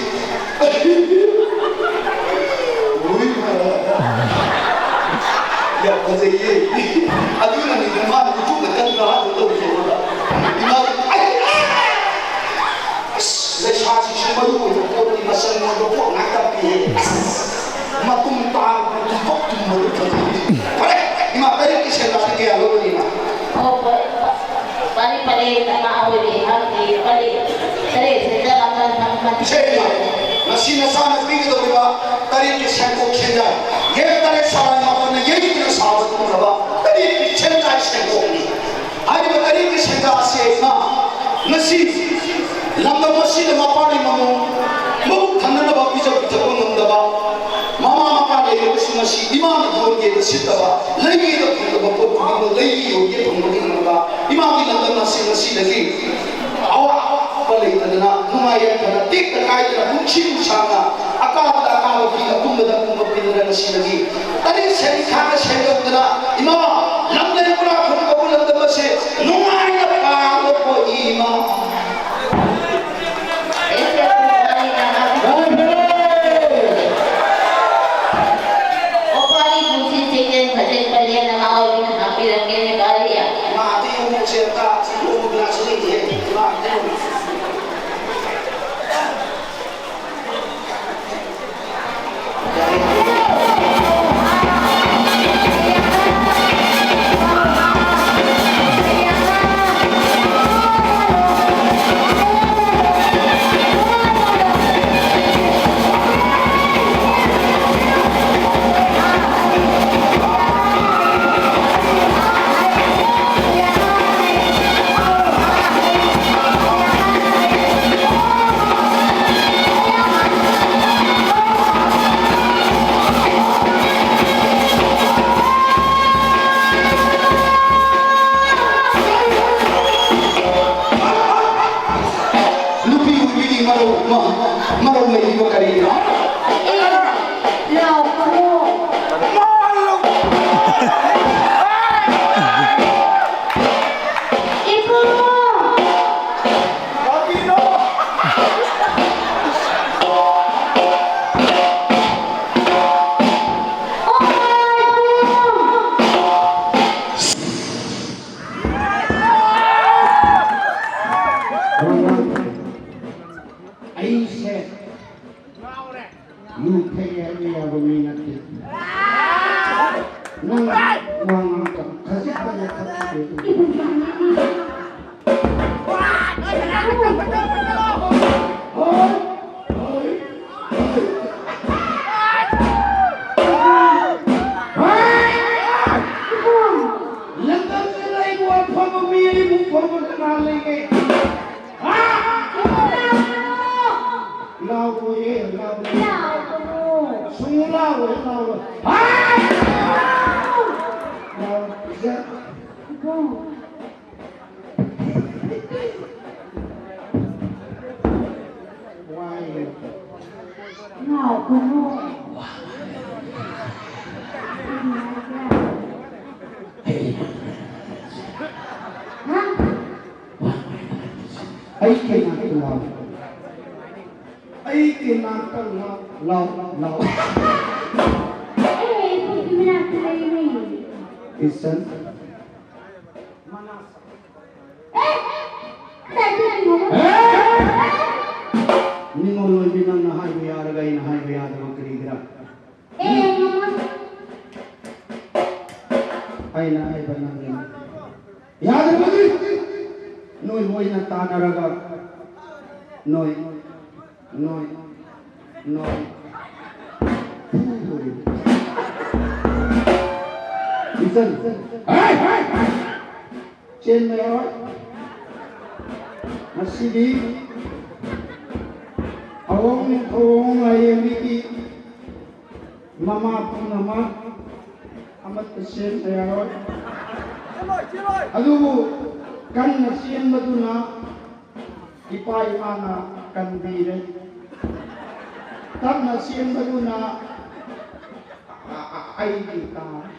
ꯎꯏ꯫ ꯌꯥꯝ ꯐꯖꯩꯌꯦ꯫ ꯑꯗꯨꯅꯅꯤ ꯃꯥꯅ ꯎꯆꯨꯒ ꯀꯟꯕ ꯍꯥꯏꯕ ꯇꯧꯔꯤꯁꯦ ꯑꯩꯉꯣꯟꯗ꯫ ꯏꯃꯥ, ꯑꯩ, ꯑꯁ, ꯂꯩꯁꯥꯁꯤꯁꯨ ꯃꯔꯨ ꯑꯣꯏꯕ ꯄꯣꯠꯅꯤ, ꯃꯆꯪ ꯑꯣꯏꯕ ꯄꯣꯠ ꯉꯥꯛꯇ ꯄꯤꯌꯦ꯫ ꯑꯁ, ꯃꯇꯨꯝ ꯇꯥꯕ, ꯇꯨꯝꯕ ꯇꯨꯝꯕꯗ ꯐꯖꯩ꯫ ꯐꯔꯦ, ꯏꯃꯥ, ꯇꯔꯦꯠꯀꯤ ꯁꯦꯟꯖꯥꯁꯦ ꯀꯌꯥ ꯂꯧꯒꯅꯤ, ꯏꯃꯥ? ꯑꯣ, ꯐꯔꯦ, ꯐꯔꯦ, ꯐꯔꯦ, ꯅꯃꯥ ꯑꯣꯏꯔꯦ, ꯍꯥꯏꯕꯗꯤ ꯐꯔꯦ, ꯇꯔꯦꯠ ꯁꯦꯟꯖꯥ ꯃꯈꯜ ꯃꯈꯜ꯫ ꯁꯦ, ꯏꯃꯥ, ꯉꯁꯤ ꯅꯆꯥꯅ ꯄꯤꯒꯗꯧꯔꯤꯕ ꯇꯔꯦꯠꯀꯤ ꯁꯦꯟꯀꯣꯛ ꯁꯦꯟꯖꯥ, ꯌꯦꯛ ꯇꯔꯦꯠ ꯁꯂꯥꯏ ꯃꯥꯄꯟꯅ ꯌꯩꯗꯨꯅ ꯁꯥꯕ ꯊꯨꯡꯂꯕ ꯇꯔꯦꯠꯀꯤ ꯁꯦꯟꯖꯥ ꯁꯦꯟꯀꯣꯛꯅꯤ꯫ ꯍꯥꯏꯔꯤꯕ ꯇꯔꯦꯠꯀꯤ ꯁꯦꯟꯖꯥ ꯑꯁꯤ ꯏꯃꯥ, ꯉꯁꯤ ꯂꯝꯗꯝ ꯑꯁꯤꯗ ꯃꯄꯥꯒꯤ ꯃꯃꯧ ꯃꯕꯨꯛ ꯊꯟꯅꯅꯕ ꯄꯤꯖ ꯄꯤꯊꯛꯄ ꯉꯝꯗꯕ ꯃꯃꯥ ꯃꯄꯥ ꯂꯩꯔꯕꯁꯨ ꯉꯁꯤ ꯏꯃꯥꯅ ꯌꯣꯟꯒꯦꯅ ꯁꯤꯠꯇꯕ, ꯂꯩꯒꯦꯅ ꯐꯪꯗꯕ ꯄꯣꯠ ꯈꯨꯗꯤꯡꯃꯛ ꯂꯩꯒꯦ ꯌꯣꯟꯒꯦ ꯐꯪꯕꯒꯤ ꯉꯝꯕ ꯏꯃꯥꯒꯤ ꯂꯝꯗꯝ ꯑꯁꯤ ꯉꯁꯤꯗꯒꯤ ꯑꯋꯥꯕ ꯂꯩꯇꯗꯅ, ꯅꯨꯡꯉꯥꯏ ꯌꯥꯏꯐꯅ, ꯇꯦꯛꯇ ꯀꯥꯏꯗꯅ, ꯄꯨꯟꯁꯤ ꯅꯨꯡꯁꯥꯡꯅ ꯑꯀꯥꯕꯗ ꯑꯀꯥꯕ ꯄꯤ, ꯑꯄꯨꯟꯕꯗ ꯑꯄꯨꯟꯕ ꯄꯤꯗꯨꯅ ꯉꯁꯤꯗꯒꯤ ꯇꯔꯦꯠ ꯁꯦꯟ ꯊꯥꯅ ꯁꯦꯝꯒꯠꯇꯅ ꯏꯃꯥ ꯂꯝꯂꯦꯟ ꯄꯨꯔꯥ ꯈꯨꯟ ꯀꯧꯕ ꯂꯝꯗꯝ ꯑꯁꯦ ꯅꯨꯡꯉꯥꯏꯅ ꯄꯥꯡꯕ ꯄꯣꯛꯏ ꯏꯃꯥ꯫ ꯑꯣꯄꯥꯔꯤ ꯄꯨꯟꯁꯤ ꯆꯦꯛꯂꯦꯟ ꯁꯥꯖꯦꯜ ꯄꯂꯦꯟ ꯅꯃꯥ ꯑꯣꯏꯕꯤꯅ ꯍꯥꯞꯄꯤꯔꯝꯒꯦꯅꯦ ꯄꯥꯔꯤꯌꯥ꯫ ꯏꯃꯥ, ꯑꯇꯩ ꯑꯃꯨꯛꯁꯦ ꯑꯝꯇ ꯂꯣꯡꯕ ꯒꯤꯂꯥꯁ ꯂꯩꯇꯦꯍꯦ꯫ ꯏꯃꯥ, ꯑꯇꯩ ꯑꯃꯨꯛ꯫ ꯅꯨꯄꯤ ꯑꯣꯏꯕꯤꯒꯤ ꯃꯔꯧ, ꯃ-, ꯃꯔꯧ ꯂꯩꯔꯤꯕ ꯀꯔꯤꯒꯤꯅꯣ? ꯂꯥꯎ, ꯂꯥꯎ꯫ ꯏꯕꯨꯡ ꯌꯥꯝꯃꯦꯅꯦ꯫ ꯂꯝꯗꯝꯁꯤꯗ ꯑꯩꯕꯨ ꯑꯐꯕ ꯃꯤ, ꯑꯩꯕꯨ ꯐꯕ ꯀꯅꯥ ꯂꯩꯒꯦ? ꯍꯥ? ꯂꯥꯎꯔꯣꯏꯌꯦ, ꯂꯥꯎꯔꯣꯏ꯫ ꯂꯥꯎꯒꯅꯨ꯫ ꯁꯨꯡ ꯂꯥꯎꯔꯣꯏ, ꯂꯥꯎꯔꯣꯏ꯫ ꯍꯥ? ꯂꯥꯎꯖ-, ꯏꯕꯨꯡ꯫ ꯋꯥꯏ꯫ ꯂꯥꯎꯒꯅꯨ꯫ ꯍꯥ? ꯑꯩ ꯀꯩꯅꯥꯛꯇ ꯂꯥꯎ꯫ ꯑꯩ ꯀꯩꯅꯥꯛꯇ ꯂꯥꯎ, ꯂꯥꯎ, ꯂꯥꯎ꯫ ꯑꯦ, ꯑꯩꯈꯣꯏꯒꯤ ꯃꯅꯥꯛꯇ ꯂꯩꯔꯦ꯫ ꯏꯆꯟ꯫ ꯑꯦ, ꯀꯗꯥꯏꯗ ꯂꯩꯔꯤꯅꯣ? ꯑꯦ! ꯅꯤꯡꯉꯣꯜ ꯑꯣꯏꯕꯤ, ꯅꯪꯅ ꯍꯥꯏꯕ ꯌꯥꯔꯒ ꯑꯩꯅ ꯍꯥꯏꯕ ꯌꯥꯗꯕ ꯀꯔꯤꯒꯤꯔ? ꯑꯦ, ꯅꯤꯡꯉꯣꯜ꯫ ꯑꯩꯅ ꯍꯥꯏꯕ ꯅꯪꯅ ꯌꯥꯗꯕꯒꯤ ꯅꯣꯏ ꯃꯣꯏꯅ ꯇꯥꯟꯅꯔꯒ ꯅꯣꯏ, ꯅꯣꯏ, ꯅꯣꯏ ꯐꯨꯗꯣꯔꯤꯕ꯫ ꯏꯆꯟ, ꯍꯥꯏ, ꯍꯥꯏ, ꯍꯥꯏ! ꯆꯦꯟꯕ ꯌꯥꯔꯣꯏ꯫ ꯉꯁꯤꯗꯤ ꯑꯋꯣꯡ ꯊꯧꯑꯣꯡ ꯂꯥꯏꯔꯦꯝꯕꯤꯒꯤ ꯃꯃꯥ ꯄꯨꯝꯅꯃꯛ ꯑꯃꯠꯇ ꯆꯦꯟꯕ ꯌꯥꯔꯣꯏ꯫ ꯑꯗꯨꯕꯨ ꯀꯟꯅ ꯆꯦꯟꯕꯗꯨꯅ ꯏꯄꯥ ꯏꯃꯥꯅ ꯀꯟꯕꯤꯔꯦ꯫ ꯇꯞꯅ ꯆꯦꯟꯕꯗꯨꯅ ꯑ-, ꯑ-, ꯑꯩꯒꯤ ꯇꯥꯔꯦ꯫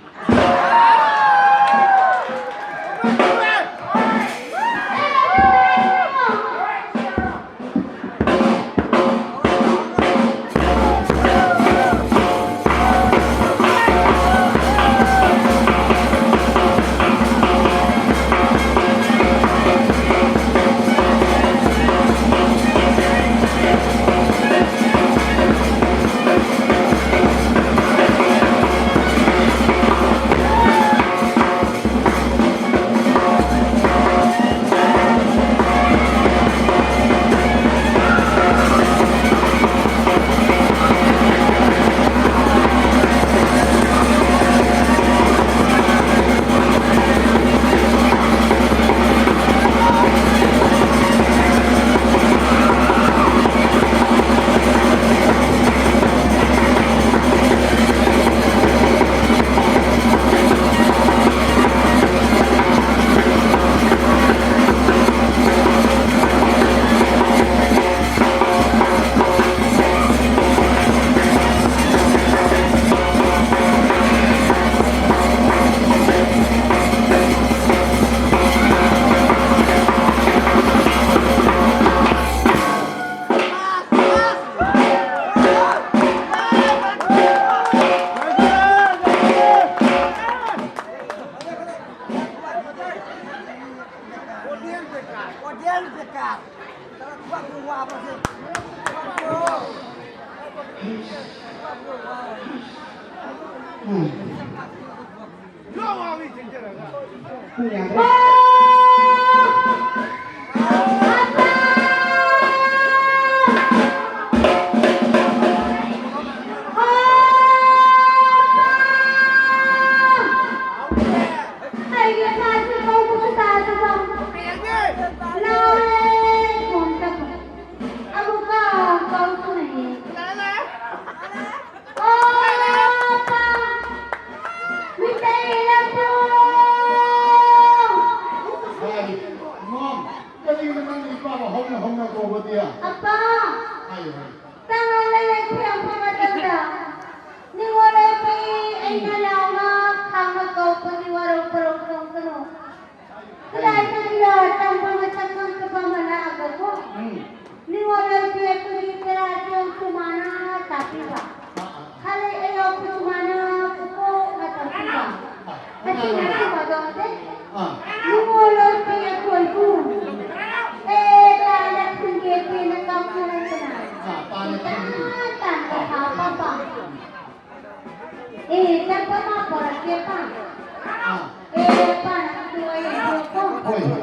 ꯑꯣꯗꯤꯌꯦꯟꯁ ꯕꯦꯀꯥꯔ꯫ ꯊꯕꯛꯄꯨ ꯋꯥꯕꯁꯦ꯫ ꯊꯕꯛꯄꯨ ꯋꯥꯕꯁꯦ꯫ ꯄꯨꯡ ꯌꯥꯡꯈꯩ꯫ ꯑꯩꯒꯤ ꯁꯥꯁꯤ ꯀꯧꯕꯁꯨ ꯇꯥꯗꯕ꯫ ꯂꯥꯎꯔꯦ ꯁꯣꯝꯗ꯫ ꯑꯃꯨꯛꯀ ꯀꯧꯊꯣꯔꯛꯑꯦ꯫ ꯑꯣ, ꯑꯄꯥ! ꯃꯤꯇꯩ ꯂꯝꯕꯨ! ꯍꯥꯏ, ꯏꯃꯥꯝ, ꯀꯔꯤꯒꯤꯅꯣ ꯅꯪꯒꯤ ꯏꯄꯥꯕꯨ ꯍꯧꯅ ꯍꯧꯅ ꯀꯧꯕꯗꯤ? ꯑꯄꯥ! ꯍꯥꯏꯌꯨ, ꯍꯥꯏꯌꯨ꯫ ꯇꯥꯡꯅ ꯂꯩꯔꯛꯈꯤ ꯌꯥꯝꯕ ꯃꯇꯝꯗ, ꯅꯤꯉꯣꯜ ꯑꯣꯏꯕꯤ ꯑꯩꯅ ꯂꯥꯎꯅ ꯈꯥꯡꯅ ꯀꯧꯕꯗꯤ ꯋꯥꯔꯧ ꯄꯨꯔꯧ ꯇꯧꯒꯅꯨ꯫ ꯈꯨꯠꯂꯥꯏ ꯇꯝꯕꯤꯔ ꯇꯝꯕ ꯃꯁꯛ ꯈꯪꯗꯕ ꯑꯃ ꯂꯥꯛꯑꯒꯀꯣ꯫ ꯎꯝ꯫ ꯅꯤꯉꯣꯜ ꯑꯣꯏꯕꯤ ꯑꯩꯈꯣꯏꯒꯤ ꯄꯦꯔꯥ ꯆꯦꯡꯁꯨ ꯃꯥꯅ ꯇꯥꯛꯄꯤꯕ꯫ ꯑꯥ, ꯑꯥ꯫ ꯈꯥꯂꯩ ꯑꯌꯣꯛꯄꯁꯨ ꯃꯥꯅ ꯄꯨꯀꯣꯛꯅ ꯇꯧꯕꯤꯕ꯫ ꯑꯥ, ꯑꯁꯤꯅ ꯑꯥ꯫ ꯁꯨꯝꯕꯗꯣ ꯅꯠꯇꯦ꯫ ꯑꯥ꯫ ꯅꯤꯉꯣꯜ ꯑꯣꯏꯕꯤ ꯑꯩꯈꯣꯏꯕꯨ꯫ ꯑꯦ, ꯇꯥꯅ ꯈꯨꯟꯒꯦ ꯄꯦꯅ ꯀꯥꯎꯊꯣꯔꯛꯇꯅ꯫ ꯑꯥ, ꯇꯥꯅ ꯈꯨꯟꯒꯦ꯫ ꯇꯥꯟ ꯇꯥꯟ ꯄꯩꯁꯥ ꯄꯥꯝꯕ꯫ ꯑꯦ, ꯆꯠꯄ ꯃꯥ ꯄꯣꯔꯛꯀꯦ ꯄꯥ꯫ ꯑꯥ꯫ ꯑꯦ, ꯄꯥ, ꯅꯪ ꯇꯣꯛꯑꯦ, ꯇꯣꯛꯑꯣ꯫ ꯍꯣꯏ, ꯍꯣꯏ꯫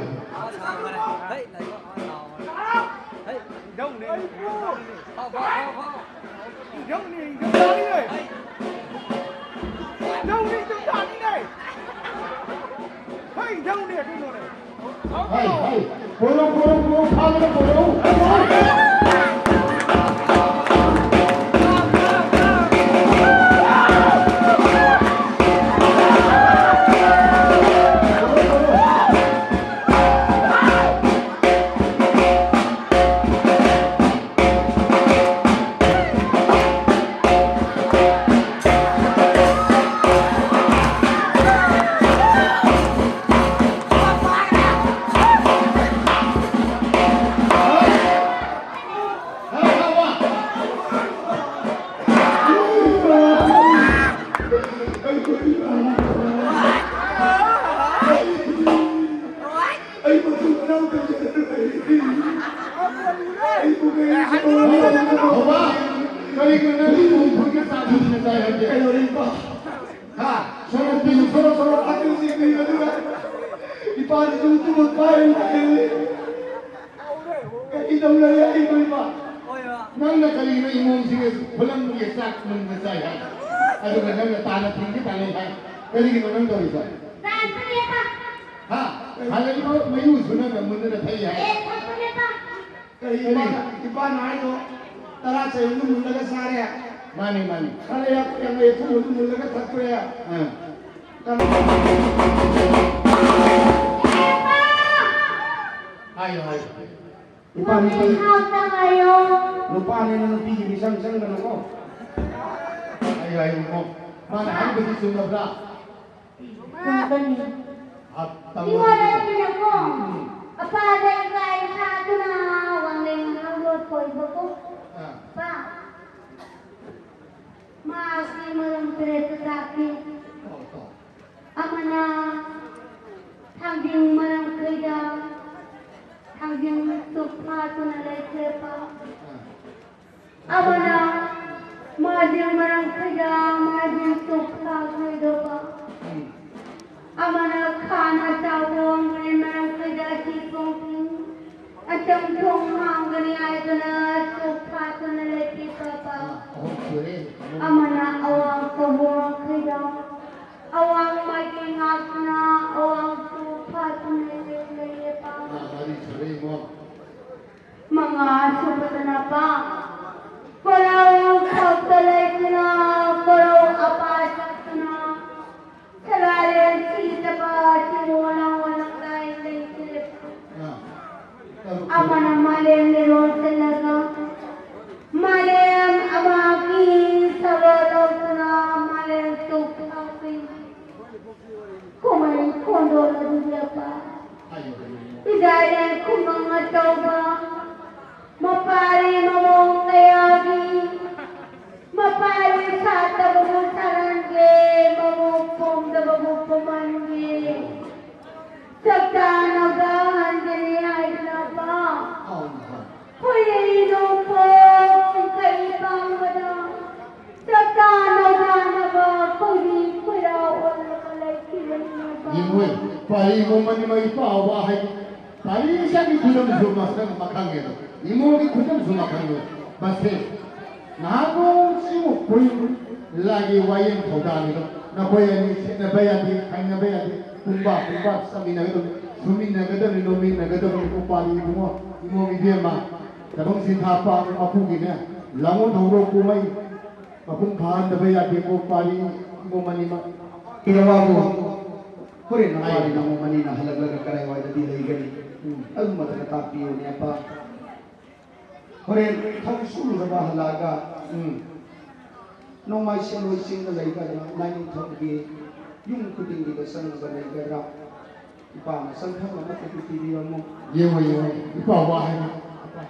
ꯏꯙꯧꯅꯦ, ꯏꯙꯧꯅꯦ, ꯏꯙꯧꯅꯦ꯫ ꯏꯙꯧꯅꯦ, ꯏꯙꯧ ꯇꯥꯅꯤꯅꯦ꯫ ꯍꯩ, ꯏꯙꯧꯅꯦ, ꯀꯩꯅꯣꯅꯦ꯫ ꯍꯩ, ꯍꯩ, ꯄꯨꯔꯛꯎ, ꯄꯨꯔꯛꯎ, ꯄꯨꯔꯛꯎ, ꯐꯥꯗꯅ ꯄꯨꯔꯛꯎ꯫ ꯄꯥꯟ ꯆꯨ ꯆꯨ ꯄꯥꯏ ꯄꯥꯏ꯫ ꯀꯔꯤ ꯇꯧꯅꯔꯦ ꯑꯩ ꯏꯃꯥ? ꯅꯪꯅ ꯀꯔꯤꯅꯣ ꯏꯃꯣꯝꯁꯤꯒ ꯈꯨꯂꯪꯒꯤ ꯆꯥꯛ ꯃꯨꯟꯅ ꯆꯥꯏ ꯍꯥꯏ? ꯑꯗꯨꯒ ꯅꯪꯅ ꯇꯥꯅ ꯊꯤꯡꯒꯦ ꯇꯥꯅꯩ ꯍꯥꯏ꯫ ꯀꯔꯤꯒꯤꯅꯣ ꯅꯪ ꯇꯧꯔꯤꯁꯦ? ꯍꯥ? ꯍꯥꯟꯅ ꯏꯃꯣꯝ ꯃꯌꯨꯁꯨ ꯅꯪꯅ ꯃꯨꯟꯅ ꯊꯛꯏ ꯍꯥꯏ꯫ ꯀꯔꯤ ꯏꯃꯥꯅ, ꯏꯄꯥꯅ ꯍꯥꯏꯗꯣ ꯇꯔꯥ ꯆꯍꯤꯗꯨ ꯃꯨꯜꯂꯒ ꯆꯥꯔꯦ꯫ ꯃꯥꯅꯤ, ꯃꯥꯅꯤ꯫ ꯈꯔ ꯌꯥꯝ ꯌꯥꯝ ꯂꯩ, ꯊꯨꯝꯕꯗꯨ ꯃꯨꯜꯂꯒ ꯊꯛꯇꯣꯛꯑꯦ꯫ ꯑꯥ꯫ ꯀꯩꯅꯣ ꯍꯥꯏꯌꯣ, ꯍꯥꯏꯌꯣ꯫ ꯅꯨꯄꯥ, ꯅꯨꯄꯤ꯫ ꯅꯨꯄꯥꯅꯤꯅ ꯅꯨꯄꯤꯒꯤ ꯃꯤꯆꯪ ꯆꯪꯒꯅꯨꯀꯣ꯫ ꯍꯥꯏꯌꯣ, ꯍꯥꯏꯌꯣ, ꯏꯃꯣꯝ꯫ ꯃꯥꯅ ꯍꯥꯏꯕꯗꯤ ꯆꯨꯝꯃꯕ꯭ꯔꯥ? ꯉꯥꯛꯀꯅꯤ꯫ ꯃꯤꯉꯣꯟꯗ ꯅꯠꯇꯅꯀꯣ, ꯎꯝ꯫ ꯑꯄꯥꯗ ꯏꯀꯥꯏ ꯁꯥꯗꯨꯅ ꯋꯥꯡꯂꯦꯟ ꯉꯥꯡꯂꯣꯠ ꯀꯣꯏꯕꯀꯣ꯫ ꯑꯥ꯫ ꯄꯥ꯫ ꯃꯥꯁꯤ ꯃꯔꯝ ꯇꯔꯦꯠꯇ ꯇꯥꯛꯄꯤ꯫ ꯑꯣ, ꯑꯣ꯫ ꯑꯃꯅ ꯊꯥꯡꯖꯤꯡ ꯃꯔꯝ ꯈꯩꯗ ꯊꯥꯡꯖꯤꯡ ꯆꯨꯞ ꯐꯥꯗꯨꯅ ꯂꯩꯈ꯭ꯔꯦ ꯄꯥ꯫ ꯑꯥ꯫ ꯑꯃꯅ ꯃꯥꯏꯕꯤ ꯃꯔꯝ ꯈꯩꯗ ꯃꯥꯏꯕꯤ ꯆꯨꯞ ꯐꯥꯈ꯭ꯔꯦꯗꯣ ꯄꯥ꯫ ꯎꯝ꯫ ꯑꯃꯅ ꯈꯥꯅ ꯆꯥꯎꯕ ꯋꯥꯡꯕꯅꯤ ꯃꯔꯝ ꯈꯩꯗ ꯑꯁꯤ ꯊꯣꯡ ꯑꯆꯝ ꯊꯣꯡ ꯍꯥꯡꯒꯅꯤ ꯍꯥꯏꯗꯨꯅ ꯆꯨꯞ ꯐꯥꯗꯨꯅ ꯂꯩꯈ꯭ꯔꯦ ꯄꯥ꯫ ꯑꯍꯨꯝ ꯁꯨꯔꯦ꯫ ꯑꯃꯅ ꯑꯋꯥꯡ ꯇꯧꯕ ꯋꯥꯡꯈꯩꯗ ꯑꯋꯥꯡ ꯃꯥꯏꯀꯩ ꯉꯥꯛꯇꯨꯅ ꯑꯋꯥꯡ ꯆꯨꯞ ꯐꯥꯗꯨꯅ ꯂꯩꯔꯦ ꯄꯥ꯫ ꯑꯥ, ꯃꯔꯤ ꯁꯨꯔꯦ ꯏꯃꯣꯝ꯫ ꯃꯉꯥ ꯁꯨꯕꯗꯅ ꯄꯥ꯫ ꯀꯣꯔꯧ ꯈꯛꯇ ꯂꯩꯇꯅ ꯀꯣꯔꯧ ꯑꯄꯥ ꯆꯠꯇꯨꯅ ꯁꯂꯥꯏꯔꯦꯟ ꯁꯤꯗꯕ ꯆꯤꯡ ꯋꯥꯅ ꯋꯥꯅ ꯀꯥꯏ ꯂꯩꯇ꯭ꯔꯦ꯫ ꯑꯥ꯫ ꯑꯃꯅ ꯃꯥꯂꯦꯝ ꯂꯩꯔꯣꯟ ꯆꯠꯂꯒ ꯃꯥꯂꯦꯝ ꯑꯃꯒꯤ ꯁꯔꯣ ꯂꯧꯗꯨꯅ ꯃꯥꯂꯦꯝ ꯆꯨꯞ ꯐꯥꯎꯏ꯫ ꯀꯨꯝꯍꯩ ꯈꯣꯟꯗꯣꯜ ꯑꯗꯨꯗꯤ ꯑꯄꯥ ꯏꯖꯥꯏꯔꯦ ꯈꯨꯡꯒꯪ ꯑꯆꯧꯕ ꯃꯄꯥꯔꯤ ꯃꯃꯣꯡ ꯀꯌꯥꯒꯤ ꯃꯄꯥꯔꯤ ꯁꯥꯠꯇꯕꯕꯨ ꯁꯥꯠꯍꯟꯒꯦ, ꯃꯃꯣꯡ ꯄꯣꯝꯗꯕꯕꯨ ꯄꯣꯝꯍꯟꯒꯦ꯫ ꯆꯞꯇꯥ ꯅꯧꯗꯥ ꯍꯟꯒꯅꯤ ꯍꯥꯏꯗꯨꯅ ꯄꯥ꯫ ꯈꯣꯏꯔꯩ ꯅꯣꯡꯄꯣꯛ ꯆꯤꯡꯈꯩ ꯄꯥꯡꯕꯗ ꯆꯞꯇꯥ ꯅꯧꯗꯥꯅꯕ ꯈꯣꯏꯔꯤ ꯈꯣꯏꯔꯥ ꯑꯣꯜꯂꯒ ꯂꯩꯈꯤꯕꯅꯤ ꯄꯥ꯫ ꯌꯦꯡꯉꯨ, ꯄꯥꯔꯤ ꯃꯅꯤꯃꯛ ꯏꯄꯥ ꯍꯥꯏ ꯄꯥꯔꯤꯁꯥꯒꯤ ꯈꯨꯗꯝꯁꯨ ꯃꯁꯛ ꯃꯈꯜꯅꯦꯕ, ꯏꯃꯣꯒꯤ ꯈꯨꯗꯝꯁꯨ ꯃꯈꯜꯅꯦꯕ꯫ ꯃꯁꯦ ꯅꯍꯥꯟꯃꯨꯛꯁꯤꯃꯨꯛ ꯄꯨꯟ ꯂꯥꯒꯤ ꯋꯥꯌꯦꯜ ꯊꯧꯗꯥꯡꯅꯤꯗꯣ꯫ ꯅꯈꯣꯏ ꯑꯅꯤ ꯁꯤꯟꯅꯕ ꯌꯥꯗꯦ, ꯈꯥꯏꯅꯕ ꯌꯥꯗꯦ꯫ ꯄꯨꯡꯕꯥ ꯄꯨꯡꯕꯥ ꯆꯠꯃꯤꯟꯅꯒꯗꯕꯅꯤ, ꯁꯨꯃꯤꯟꯅꯒꯗꯕꯅꯤ, ꯅꯣꯃꯤꯟꯅꯒꯗꯕꯅꯤ꯫ ꯎꯄꯥꯂꯤ ꯏꯕꯨꯡꯉꯣ, ꯏꯃꯣ ꯏꯕꯦꯝꯃ, ꯊꯕꯛ ꯁꯤꯟꯊꯥ ꯄꯥꯡ ꯃꯄꯨꯒꯤꯅꯦ ꯂꯥꯡꯑꯣꯟ ꯊꯧꯔꯣꯛ ꯀꯨꯝꯍꯩ ꯃꯄꯨꯡ ꯐꯥꯍꯟꯗꯕ ꯌꯥꯗꯦꯀꯣ꯫ ꯄꯥꯔꯤ ꯏꯃꯣ ꯃꯅꯤꯃꯛ꯫ ꯏꯔꯋꯥꯕꯨ ꯍꯣꯔꯦꯟ ꯅꯃꯥꯏ ꯅꯃꯣ ꯃꯅꯤꯅ ꯍꯜꯂꯛꯂꯒ ꯀꯗꯥꯏꯋꯥꯏꯗꯗꯤ ꯂꯩꯒꯅꯤ? ꯎꯝ꯫ ꯑꯗꯨꯝꯕꯗꯨꯅ ꯇꯥꯛꯄꯤꯌꯨꯅꯦ, ꯑꯄꯥ꯫ ꯍꯣꯔꯦꯟ ꯊꯕꯛ ꯁꯨꯔꯨꯔꯕ ꯍꯜꯂꯛꯑꯒ, ꯎꯝ꯫ ꯅꯣꯡꯃꯥꯏ ꯁꯦꯟꯂꯣꯏ ꯆꯤꯡꯗ ꯂꯩꯒꯗ꯭ꯔꯥ? ꯂꯥꯏꯅꯤꯡꯊꯧꯒꯤ ꯌꯨꯝ ꯈꯨꯗꯤꯡꯒꯤꯗ ꯆꯪꯉꯒ ꯂꯩꯒꯗ꯭ꯔꯥ? ꯏꯄꯥꯅ ꯆꯪꯐꯝ ꯑꯃꯠꯇꯗꯤ ꯄꯤꯕꯤꯔꯝꯃꯣ꯫ ꯌꯦꯡꯉꯣ, ꯌꯦꯡꯉꯣ, ꯏꯄꯥ ꯋꯥ ꯍꯥꯏꯅ꯫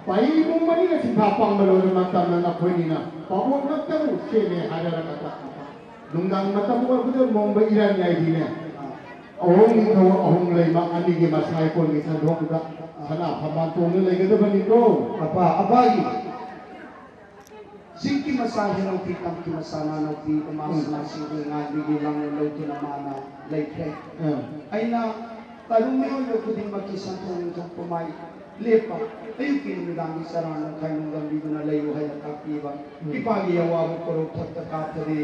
ꯄꯥꯏꯕꯨꯡ ꯃꯔꯤꯅ ꯁꯤꯟꯊꯥ ꯄꯥꯡꯕ ꯂꯣꯏꯔ ꯃꯇꯝꯗ ꯅꯈꯣꯏꯅꯤꯅ ꯄꯥꯕꯣꯛ ꯉꯛꯇꯕꯨ ꯆꯦꯜꯂꯦ ꯍꯥꯏꯔꯒ ꯅꯨꯡꯗꯥꯡ ꯃꯇꯝ ꯑꯣꯏꯕꯗ ꯃꯣꯡꯕ ꯏꯔꯥꯡ ꯌꯥꯏꯕꯤꯅꯦ꯫ ꯑꯍꯣꯡ ꯅꯤꯡꯊꯧ ꯑꯍꯣꯡ ꯂꯩꯃ ꯑꯅꯤꯒꯤ ꯃꯁꯥꯏ ꯀꯣꯟꯒꯤ ꯁꯟꯗꯣꯡꯗ ꯁꯅꯥ ꯐꯝꯕꯥꯜ ꯇꯣꯡꯅ ꯂꯩꯒꯗꯕꯅꯤꯀꯣ꯫ ꯑꯄꯥ, ꯑꯄꯥꯒꯤ ꯆꯤꯡꯒꯤ ꯃꯆꯥ ꯍꯦꯔꯣꯄꯤ, ꯇꯝꯒꯤ ꯃꯆꯥ ꯅꯥꯅꯧꯄꯤ, ꯃꯃꯥ ꯎꯝ꯫ ꯁꯅꯥꯁꯤꯡꯕꯨ ꯉꯥꯏꯕꯤꯒꯤ ꯂꯥꯡꯅ ꯂꯧꯗꯨꯅ ꯃꯥꯅ ꯂꯩꯈ꯭ꯔꯦ꯫ ꯎꯝ꯫ ꯑꯩꯅ ꯇꯥꯔꯨ ꯃꯤꯑꯣꯏꯕ ꯈꯨꯗꯤꯡꯃꯛꯀꯤ ꯁꯟꯊꯣꯛ ꯅꯤꯡꯊꯣꯛꯄ ꯃꯥꯏ ꯂꯦꯞꯄ ꯑꯌꯨꯛꯀꯤ ꯅꯨꯃꯤꯗꯥꯡꯒꯤ ꯆꯔꯥ ꯅꯣꯡꯈꯥꯏ ꯅꯨꯡꯗꯝꯕꯤꯗꯨꯅ ꯂꯩꯌꯨ ꯍꯥꯏꯅ ꯇꯥꯛꯄꯤꯕ꯫ ꯎꯝ꯫ ꯏꯄꯥꯒꯤ ꯑꯋꯥꯕ ꯀꯣꯔꯧꯊꯛꯇ ꯀꯥꯞꯊꯔꯤ꯫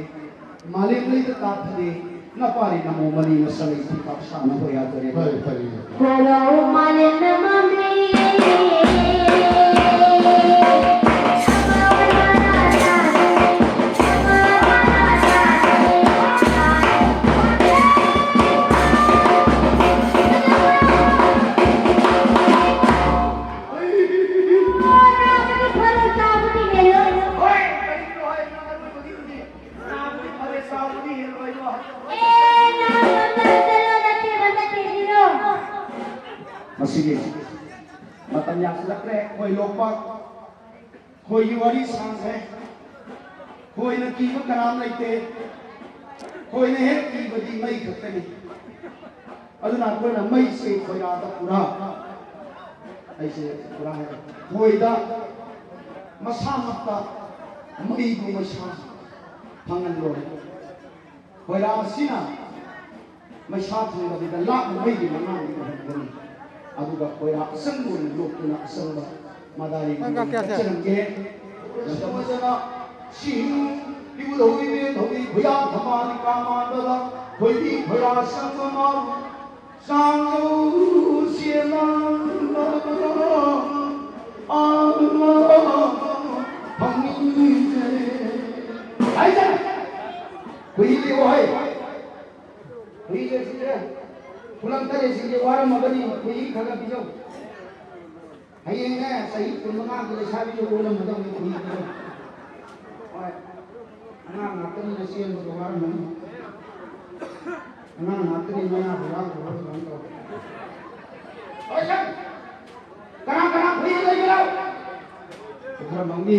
ꯃꯥꯂꯦꯝ ꯂꯩꯗ ꯀꯥꯞꯊꯔꯤ꯫ ꯅꯄꯥꯔꯤ ꯅꯃꯣ ꯃꯅꯤ ꯃꯁꯥ ꯂꯩꯁꯤ ꯄꯥꯛ ꯁꯥꯟꯅꯕ ꯌꯥꯗꯔꯦ꯫ ꯐꯔꯦ, ꯐꯔꯦ꯫ ꯀꯣꯔꯧ ꯃꯥꯂꯦꯝꯅ ꯃꯝꯂꯤ꯫ ꯃꯁꯤꯒꯤ ꯃꯇꯝ ꯌꯥꯝꯁꯤꯜꯂꯛꯇ꯭ꯔꯦ꯫ ꯑꯩꯈꯣꯏ ꯂꯣꯛꯄ, ꯈꯣꯏꯒꯤ ꯋꯥꯔꯤ ꯁꯥꯡꯈ꯭ꯔꯦ꯫ ꯈꯣꯏꯅ ꯀꯤꯕ ꯀꯅꯥꯝ ꯂꯩꯇꯦ꯫ ꯈꯣꯏꯅ ꯍꯦꯛ ꯀꯤꯕꯗꯤ ꯃꯩ ꯈꯛꯇꯅꯤ꯫ ꯑꯗꯨꯅ ꯑꯩꯈꯣꯏꯅ ꯃꯩꯁꯦ ꯈꯣꯏꯔꯥꯗ ꯄꯨꯔꯥ, ꯑꯩꯁꯦ ꯄꯨꯔꯥ ꯍꯥꯏꯔꯦ, ꯈꯣꯏꯗ ꯃꯁꯥꯃꯛꯇ ꯃꯩꯗꯨ ꯃꯩꯁꯥ ꯐꯪꯍꯜꯂꯣꯏ꯫ ꯈꯣꯏꯔꯥ ꯑꯁꯤꯅ ꯃꯩꯁꯥ ꯊꯣꯡꯗꯕꯤꯗ ꯂꯥꯞꯅ ꯃꯩꯒꯤ ꯃꯉꯥꯜꯗꯤ ꯎꯍꯟꯒꯅꯤ꯫ ꯑꯗꯨꯒ ꯀꯣꯏꯔꯥ ꯑꯁꯪꯕ ꯑꯣꯏꯅ ꯂꯣꯛꯇꯨꯅ ꯑꯁꯪꯕ ꯃꯗꯥꯔꯤꯒꯤ ꯅꯪ ꯀꯌꯥ ꯀꯌꯥ ꯁꯦ? ꯀꯠꯆꯔꯝꯒꯦ꯫ ꯃꯁꯤꯅ ꯁꯤꯡ ꯏꯕꯨꯙꯧ ꯏꯕꯦꯟ ꯊꯧꯔꯤ ꯈꯨꯌꯥ ꯊꯝꯕꯥꯜ ꯀꯥꯃꯥꯟꯕꯗ ꯈꯣꯏꯕꯤ ꯈꯣꯏꯔꯥ ꯁꯪꯕ ꯃꯥ ꯆꯥꯡꯂꯧ ꯆꯦꯜꯂꯝꯕ ꯑꯃ ꯐꯪꯅꯤꯡꯗꯦ꯫ ꯍꯥꯏꯖ! ꯍꯨꯏꯗꯤ ꯋꯥꯍꯩ꯫ ꯍꯨꯏꯁꯦ ꯁꯤꯁꯦ ꯈꯨꯂꯪ ꯇꯔꯦꯠꯁꯤꯡꯁꯦ ꯋꯥꯔꯝꯃꯒꯅꯤ꯫ ꯍꯨꯏ ꯈꯔ ꯈꯔ ꯄꯤꯖꯧ꯫ ꯍꯌꯦꯡꯅꯦ ꯆꯍꯤ ꯀꯨꯟ ꯃꯉꯥꯒꯤ ꯂꯩꯁꯥꯕꯤꯁꯨ ꯑꯣꯜꯂꯝꯃꯗꯧꯅꯤ ꯍꯨꯏ ꯄꯤꯖꯧ꯫ ꯍꯣꯏ꯫ ꯑꯉꯥꯡ ꯉꯥꯛꯇꯅꯤꯅ ꯆꯦꯟꯕꯗꯣ ꯋꯥꯔꯝꯃꯅꯤ꯫ ꯑꯉꯥꯡ ꯉꯥꯛꯇꯅꯤ ꯃꯌꯥꯗ ꯌꯥꯎꯗꯕ ꯑꯗꯨꯃꯥꯏꯅ ꯇꯧꯔꯦ꯫ ꯍꯣꯏ ꯁꯥꯔ꯫ ꯀꯅꯥ ꯀꯅꯥ ꯍꯨꯏ ꯂꯩꯒꯦꯔꯣ? ꯈꯔ ꯃꯪꯗꯤ꯫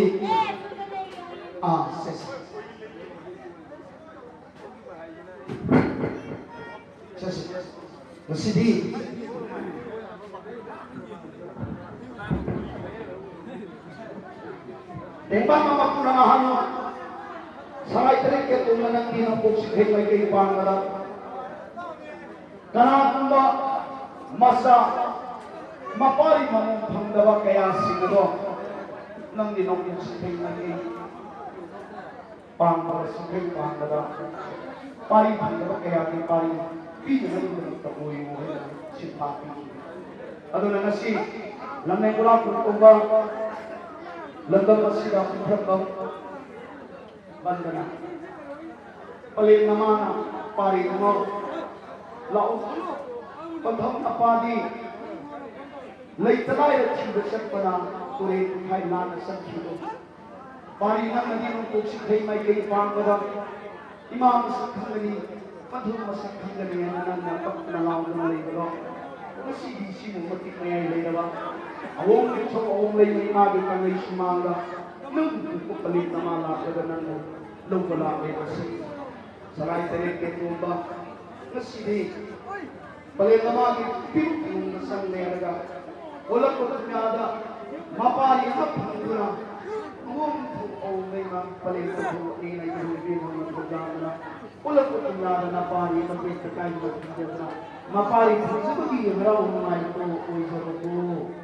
ꯑꯥ, ꯁꯦ, ꯁꯦ꯫ ꯆꯠꯁꯤ꯫ ꯉꯁꯤꯗꯤ ꯇꯦꯡꯕꯥꯡ ꯑꯃ ꯄꯨꯔ ꯑꯍꯜ ꯁꯂꯥꯏ ꯇꯔꯦꯠ ꯀꯦꯇꯨꯝꯅ ꯅꯪꯒꯤ ꯅꯄꯣꯛ ꯁꯤꯈꯩ ꯃꯥꯏꯀꯩ ꯄꯥꯟꯕꯗ ꯀꯅꯥꯒꯨꯝꯕ ꯃꯆꯥ ꯃꯄꯥꯔꯤ ꯃꯃꯧ ꯐꯪꯗꯕ ꯀꯌꯥꯁꯤꯡ ꯑꯗꯣ ꯅꯪꯒꯤ ꯅꯄꯣꯛ ꯁꯤꯈꯩ ꯃꯥꯏꯀꯩ ꯄꯥꯡꯕꯗ ꯁꯤꯡꯈꯩ ꯄꯥꯡꯕꯗ ꯄꯥꯔꯤ ꯐꯪꯗꯕ ꯀꯌꯥꯒꯤ ꯄꯥꯔꯤ ꯄꯤꯅꯕꯒꯤꯗꯃꯛꯇ ꯑꯣꯏꯌꯨ ꯍꯥꯏꯅ ꯁꯤꯟꯊꯥ ꯄꯤꯈꯤ꯫ ꯑꯗꯨꯅ ꯉꯁꯤ ꯂꯝꯂꯦꯟ ꯈꯨꯂꯥꯛꯄꯝ ꯀꯨꯝꯕ ꯂꯝꯗꯝ ꯑꯁꯤꯗ ꯄꯤꯊꯛꯐꯝ ꯕꯟꯗꯅ ꯄꯂꯦꯝ ꯅꯃꯥꯅ ꯄꯥꯔꯤ ꯑꯃ ꯂꯥꯛꯎ꯫ ꯄꯟꯊꯧ ꯅꯄꯥꯗꯤ ꯂꯩꯇ ꯂꯥꯏꯔ ꯊꯤꯕ ꯆꯠꯄꯅ ꯇꯨꯔꯦꯟ ꯄꯨꯡꯈꯥꯏ ꯂꯥꯟꯅ ꯆꯠꯈꯤꯕ ꯄꯥꯔꯤ ꯅꯪꯅꯗꯤ ꯅꯣꯡꯄꯣꯛ ꯁꯤꯈꯩ ꯃꯥꯏꯀꯩ ꯄꯥꯡꯕꯗ ꯏꯃꯥ ꯃꯁꯛ ꯈꯪꯒꯅꯤ, ꯃꯙꯨ ꯃꯁꯛ ꯈꯪꯒꯅꯤ ꯍꯥꯏꯅ ꯅꯪꯅ ꯀꯞꯇꯅ ꯂꯥꯎꯗꯨꯅ ꯂꯩꯕꯗꯣ ꯉꯁꯤꯗꯤ ꯁꯤꯕꯨ ꯃꯇꯤꯛ ꯃꯌꯥꯏ ꯂꯩꯔꯕ ꯑꯋꯣꯡ ꯏꯊꯧ ꯑꯋꯣꯡ ꯂꯩꯃ ꯏꯃꯥꯒꯤ ꯀꯪꯂꯩ ꯁꯨꯃꯥꯡꯗ ꯅꯪꯕꯨ ꯄꯨꯄꯨ ꯄꯂꯦꯝ ꯅꯃꯥ ꯂꯥꯛꯂꯒ ꯅꯪꯕꯨ ꯂꯧꯕ ꯂꯥꯛꯂꯦ ꯉꯁꯤ꯫ ꯁꯂꯥꯏ ꯇꯔꯦꯠ ꯀꯦꯇꯣꯝꯕ ꯉꯁꯤꯗꯤ ꯄꯂꯦꯝ ꯅꯃꯥꯒꯤ ꯄꯤꯔꯨꯛ ꯅꯨꯡꯅ ꯆꯪ ꯂꯩꯔꯒ ꯑꯣꯜꯂꯛꯄ ꯗꯨꯅꯤꯌꯥꯗ ꯃꯄꯥꯔꯤ ꯑꯃ ꯐꯪꯗꯨꯅ ꯃꯑꯣꯡ ꯊꯣꯛꯄ ꯂꯩꯃ ꯄꯂꯦꯝ ꯀꯠꯊꯣꯛꯂꯛꯂꯦꯅ ꯏꯕꯨꯡ ꯏꯕꯦꯟ ꯍꯣꯏꯅ ꯊꯧꯖꯥꯗꯨꯅ ꯄꯨꯂꯞ ꯄꯨꯟꯅ ꯅꯄꯥꯔꯤ ꯃꯄꯦꯠ ꯀꯥꯏꯅ ꯄꯤꯖꯕꯅ ꯃꯄꯥꯔꯤ ꯐꯪꯖꯕꯒꯤ ꯍꯔꯥꯎ ꯅꯨꯡꯉꯥꯏꯇꯣ ꯑꯣꯏꯖꯕꯕꯨ꯫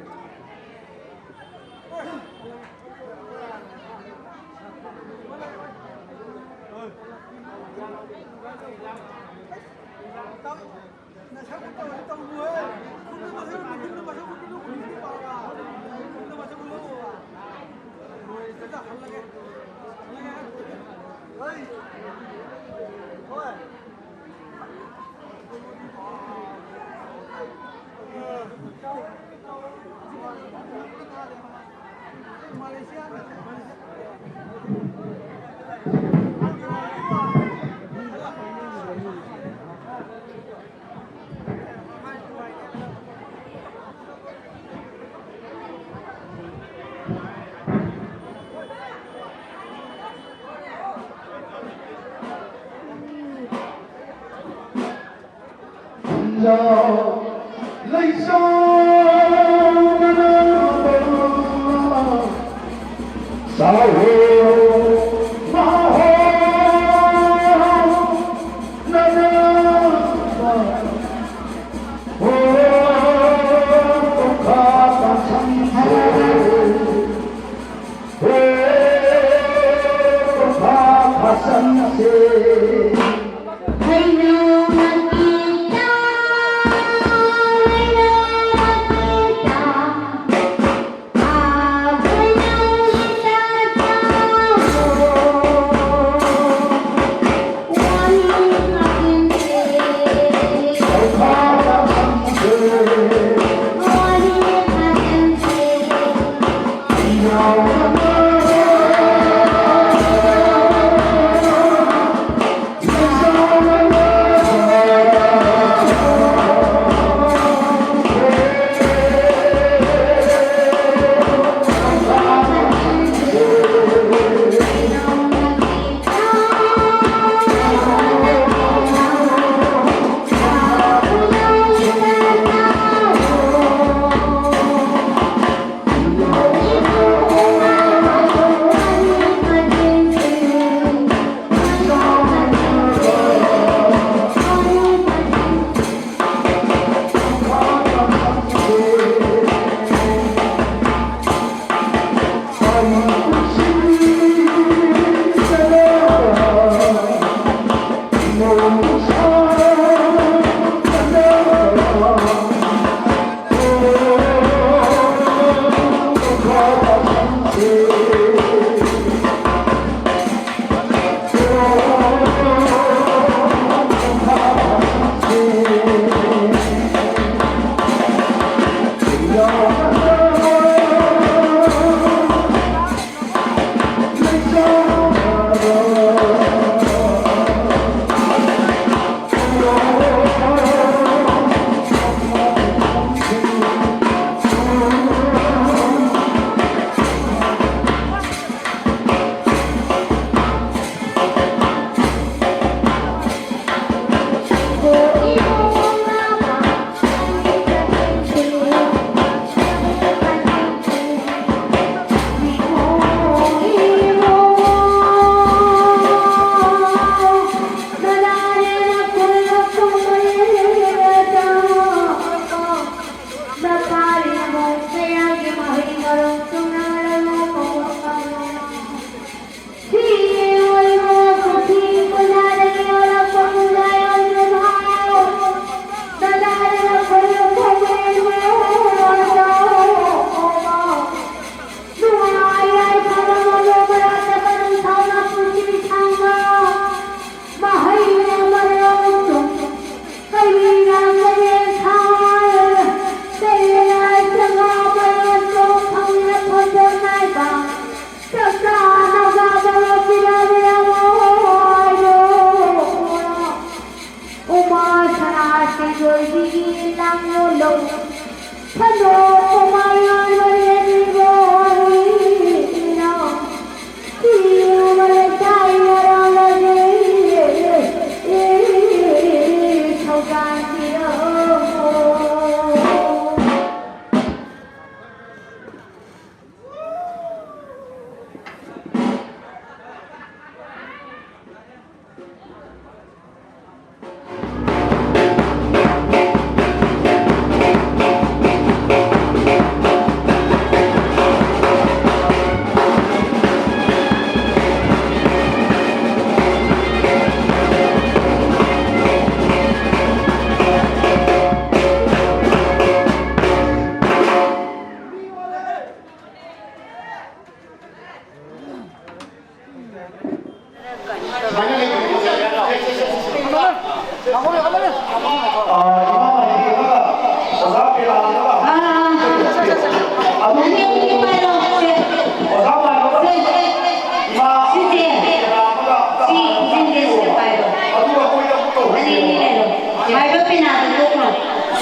ꯍꯥꯏꯕ ꯄꯦꯅꯥꯗꯨ ꯇꯣꯛꯈ꯭ꯔꯣ꯫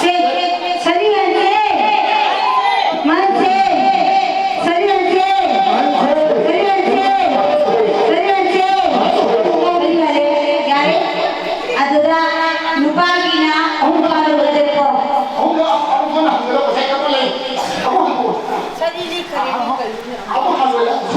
ꯁꯦ, ꯁꯔꯤ ꯍꯟꯁꯦ꯫ ꯃꯍꯟꯁꯦ꯫ ꯁꯔꯤ ꯍꯟꯁꯦ꯫ ꯁꯔꯤ ꯍꯟꯁꯦ꯫ ꯁꯔꯤ ꯍꯟꯁꯦ꯫ ꯁꯔꯤ ꯍꯜꯂꯦ꯫ ꯌꯥꯔꯦ꯫ ꯑꯗꯨꯗ ꯅꯨꯄꯥꯒꯤꯅ ꯑꯍꯨꯝ ꯄꯥꯜꯂꯨꯕꯗꯀꯣ꯫ ꯁꯔꯤꯗꯤ ꯀꯔꯤꯅꯣ, ꯀꯔꯤꯅꯣ?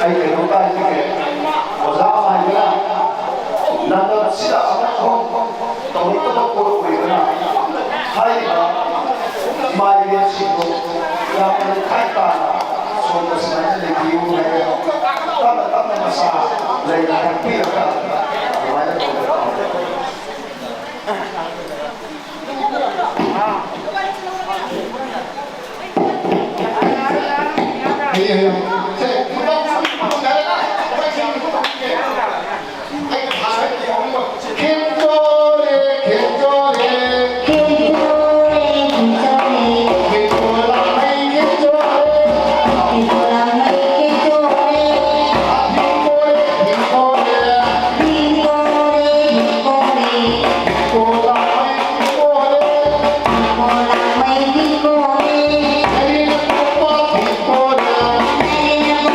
ꯑꯩ ꯀꯩꯅꯣꯝꯇ ꯍꯥꯏꯖꯒꯦ꯫ ꯑꯣꯖꯥ ꯇꯥꯛꯄꯤꯔꯒ ꯑꯗꯨꯃꯥꯏꯅ ꯇꯧꯕ ꯄꯥꯎ꯫ ꯍꯌꯦꯡ, ꯍꯌꯦꯡ꯫ ꯁꯦ, ꯈꯨꯗꯝ ꯁꯝꯅ ꯍꯥꯏꯔꯒ, ꯑꯩꯈꯣꯏ ꯁꯦ ꯈꯨꯗꯝ ꯄꯤꯒꯦ꯫ ꯑꯩꯅ ꯊꯥꯔꯒ ꯌꯦꯡꯉꯣ꯫ ꯈꯦꯟꯖꯣꯔꯦ, ꯈꯦꯟꯖꯣꯔꯦ꯫ ꯈꯦꯟꯖꯣꯔꯦ, ꯈꯦꯟꯖꯣꯔꯦ꯫ ꯈꯦꯟꯖꯣꯔꯥꯃꯩ ꯈꯦꯟꯖꯣꯔꯦ꯫ ꯈꯦꯟꯖꯣꯔꯥꯃꯩ ꯈꯦꯟꯖꯣꯔꯦ꯫ ꯍꯤꯡꯒꯣꯔꯦ, ꯍꯤꯡꯒꯣꯔꯦ꯫ ꯍꯤꯡꯒꯣꯔꯦ, ꯍꯤꯡꯒꯣꯔꯦ꯫ ꯍꯤꯡꯒꯣꯔꯥꯃꯩ ꯍꯤꯡꯒꯣꯔꯦ꯫ ꯍꯤꯡꯒꯣꯔꯥꯃꯩ ꯍꯤꯡꯒꯣꯔꯦ꯫ ꯍꯤꯡꯒꯣꯔꯦ꯫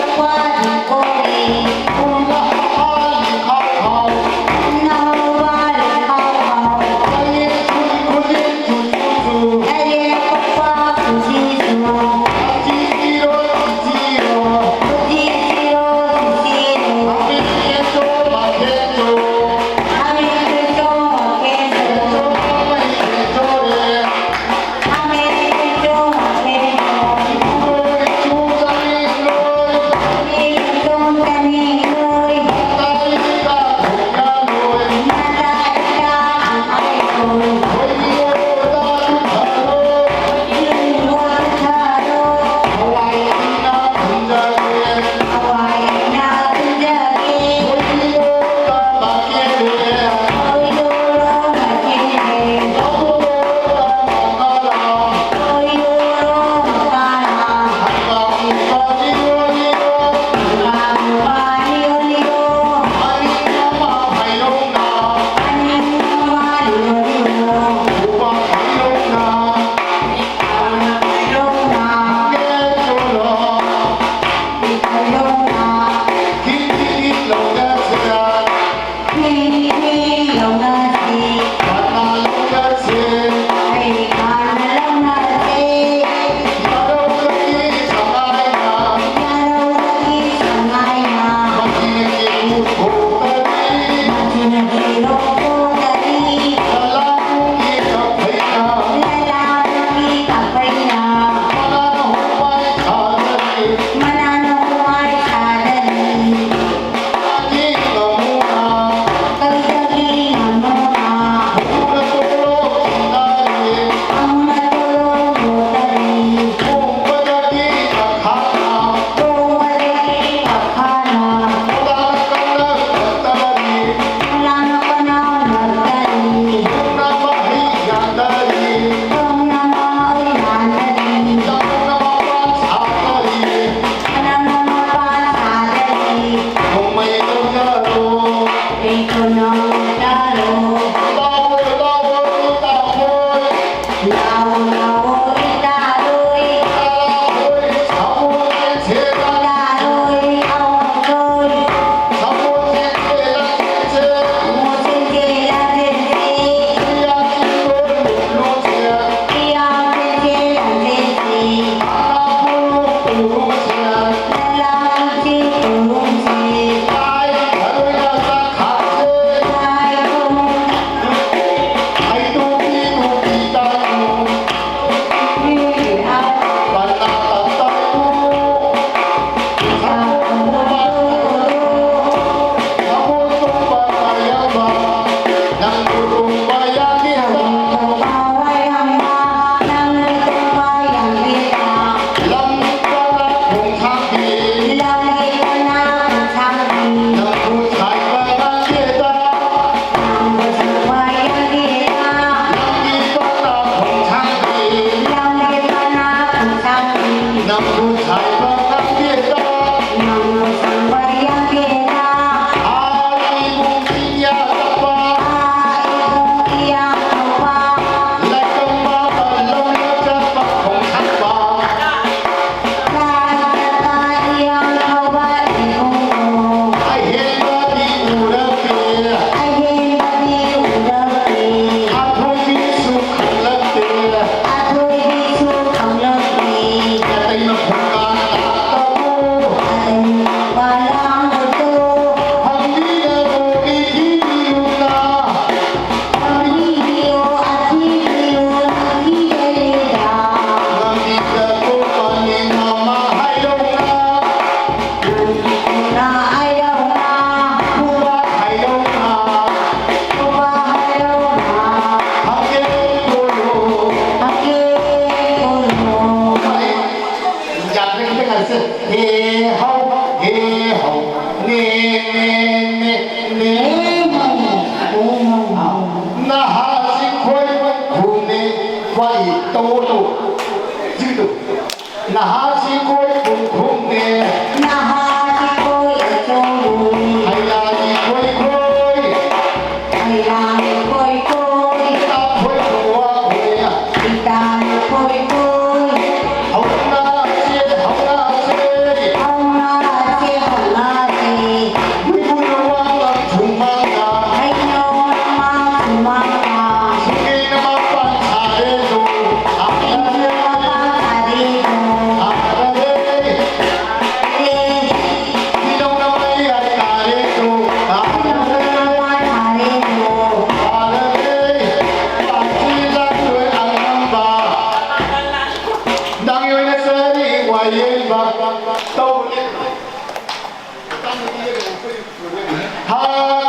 ꯊꯥ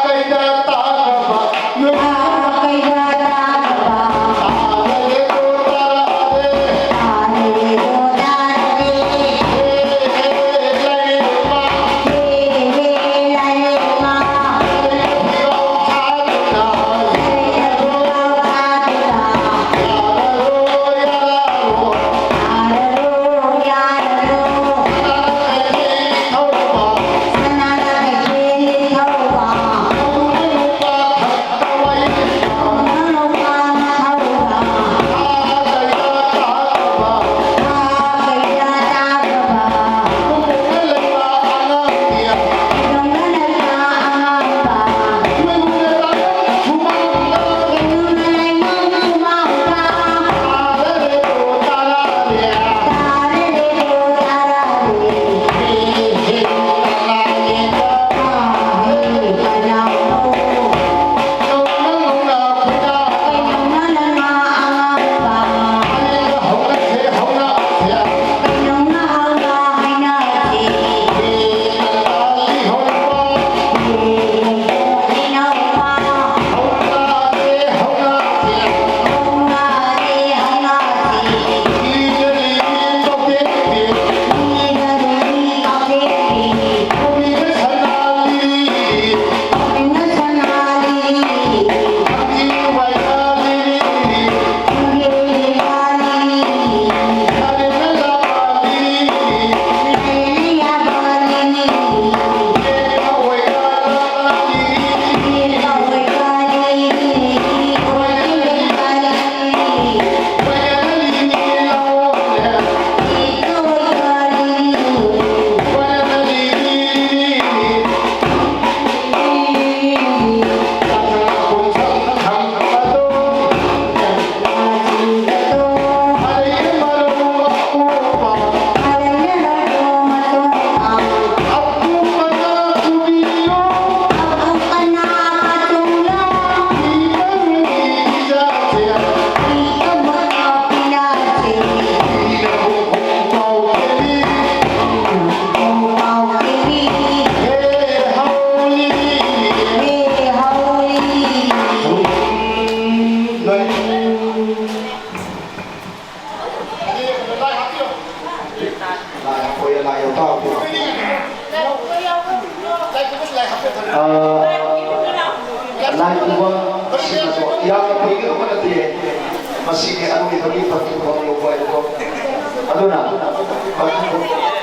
ꯀꯩꯗ ꯇꯥꯈ꯭ꯔꯕ? ꯊꯥ ꯀꯩꯗ ꯇꯥꯈ꯭ꯔꯕ? ꯇꯥꯔꯦꯗꯣ ꯇꯥꯔꯛꯑꯗꯦ꯫ ꯇꯥꯔꯦꯗꯣ ꯇꯥꯔꯛꯑꯗꯦ꯫ ꯍꯦ ꯍꯦ ꯂꯥꯏꯔꯦꯝꯃ꯫ ꯍꯦ ꯍꯦ ꯂꯥꯏꯔꯦꯝꯃ꯫ ꯂꯥꯏꯔꯦꯝꯕꯤꯔꯧ ꯁꯥꯗꯨꯅ꯫ ꯂꯥꯏꯔꯦꯝꯕꯤꯔꯧ ꯁꯥꯗꯨꯅ꯫ ꯌꯥꯔꯔꯣ ꯌꯥꯔꯔꯣ꯫ ꯌꯥꯔꯔꯣ ꯌꯥꯔꯔꯣ꯫ ꯁꯅꯥ ꯀꯩꯊꯦꯜꯒꯤ ꯊꯧꯕ꯫ ꯁꯅꯥ ꯀꯩꯊꯦꯜꯒꯤ ꯊꯧꯕ꯫ ꯂꯥꯏ ꯄꯨꯕ ꯁꯤꯡ ꯑꯗꯣ ꯌꯥꯝꯅ ꯀꯨꯏꯒꯗꯧꯕ ꯅꯠꯇꯦ꯫ ꯃꯁꯤꯒꯤ ꯑꯔꯣꯏꯕꯒꯤ ꯄꯟꯊꯨꯡꯐꯝ ꯌꯧꯕ ꯍꯥꯏꯕꯗꯣ꯫ ꯑꯗꯨꯅ ꯄꯟꯊꯨꯡꯐꯝ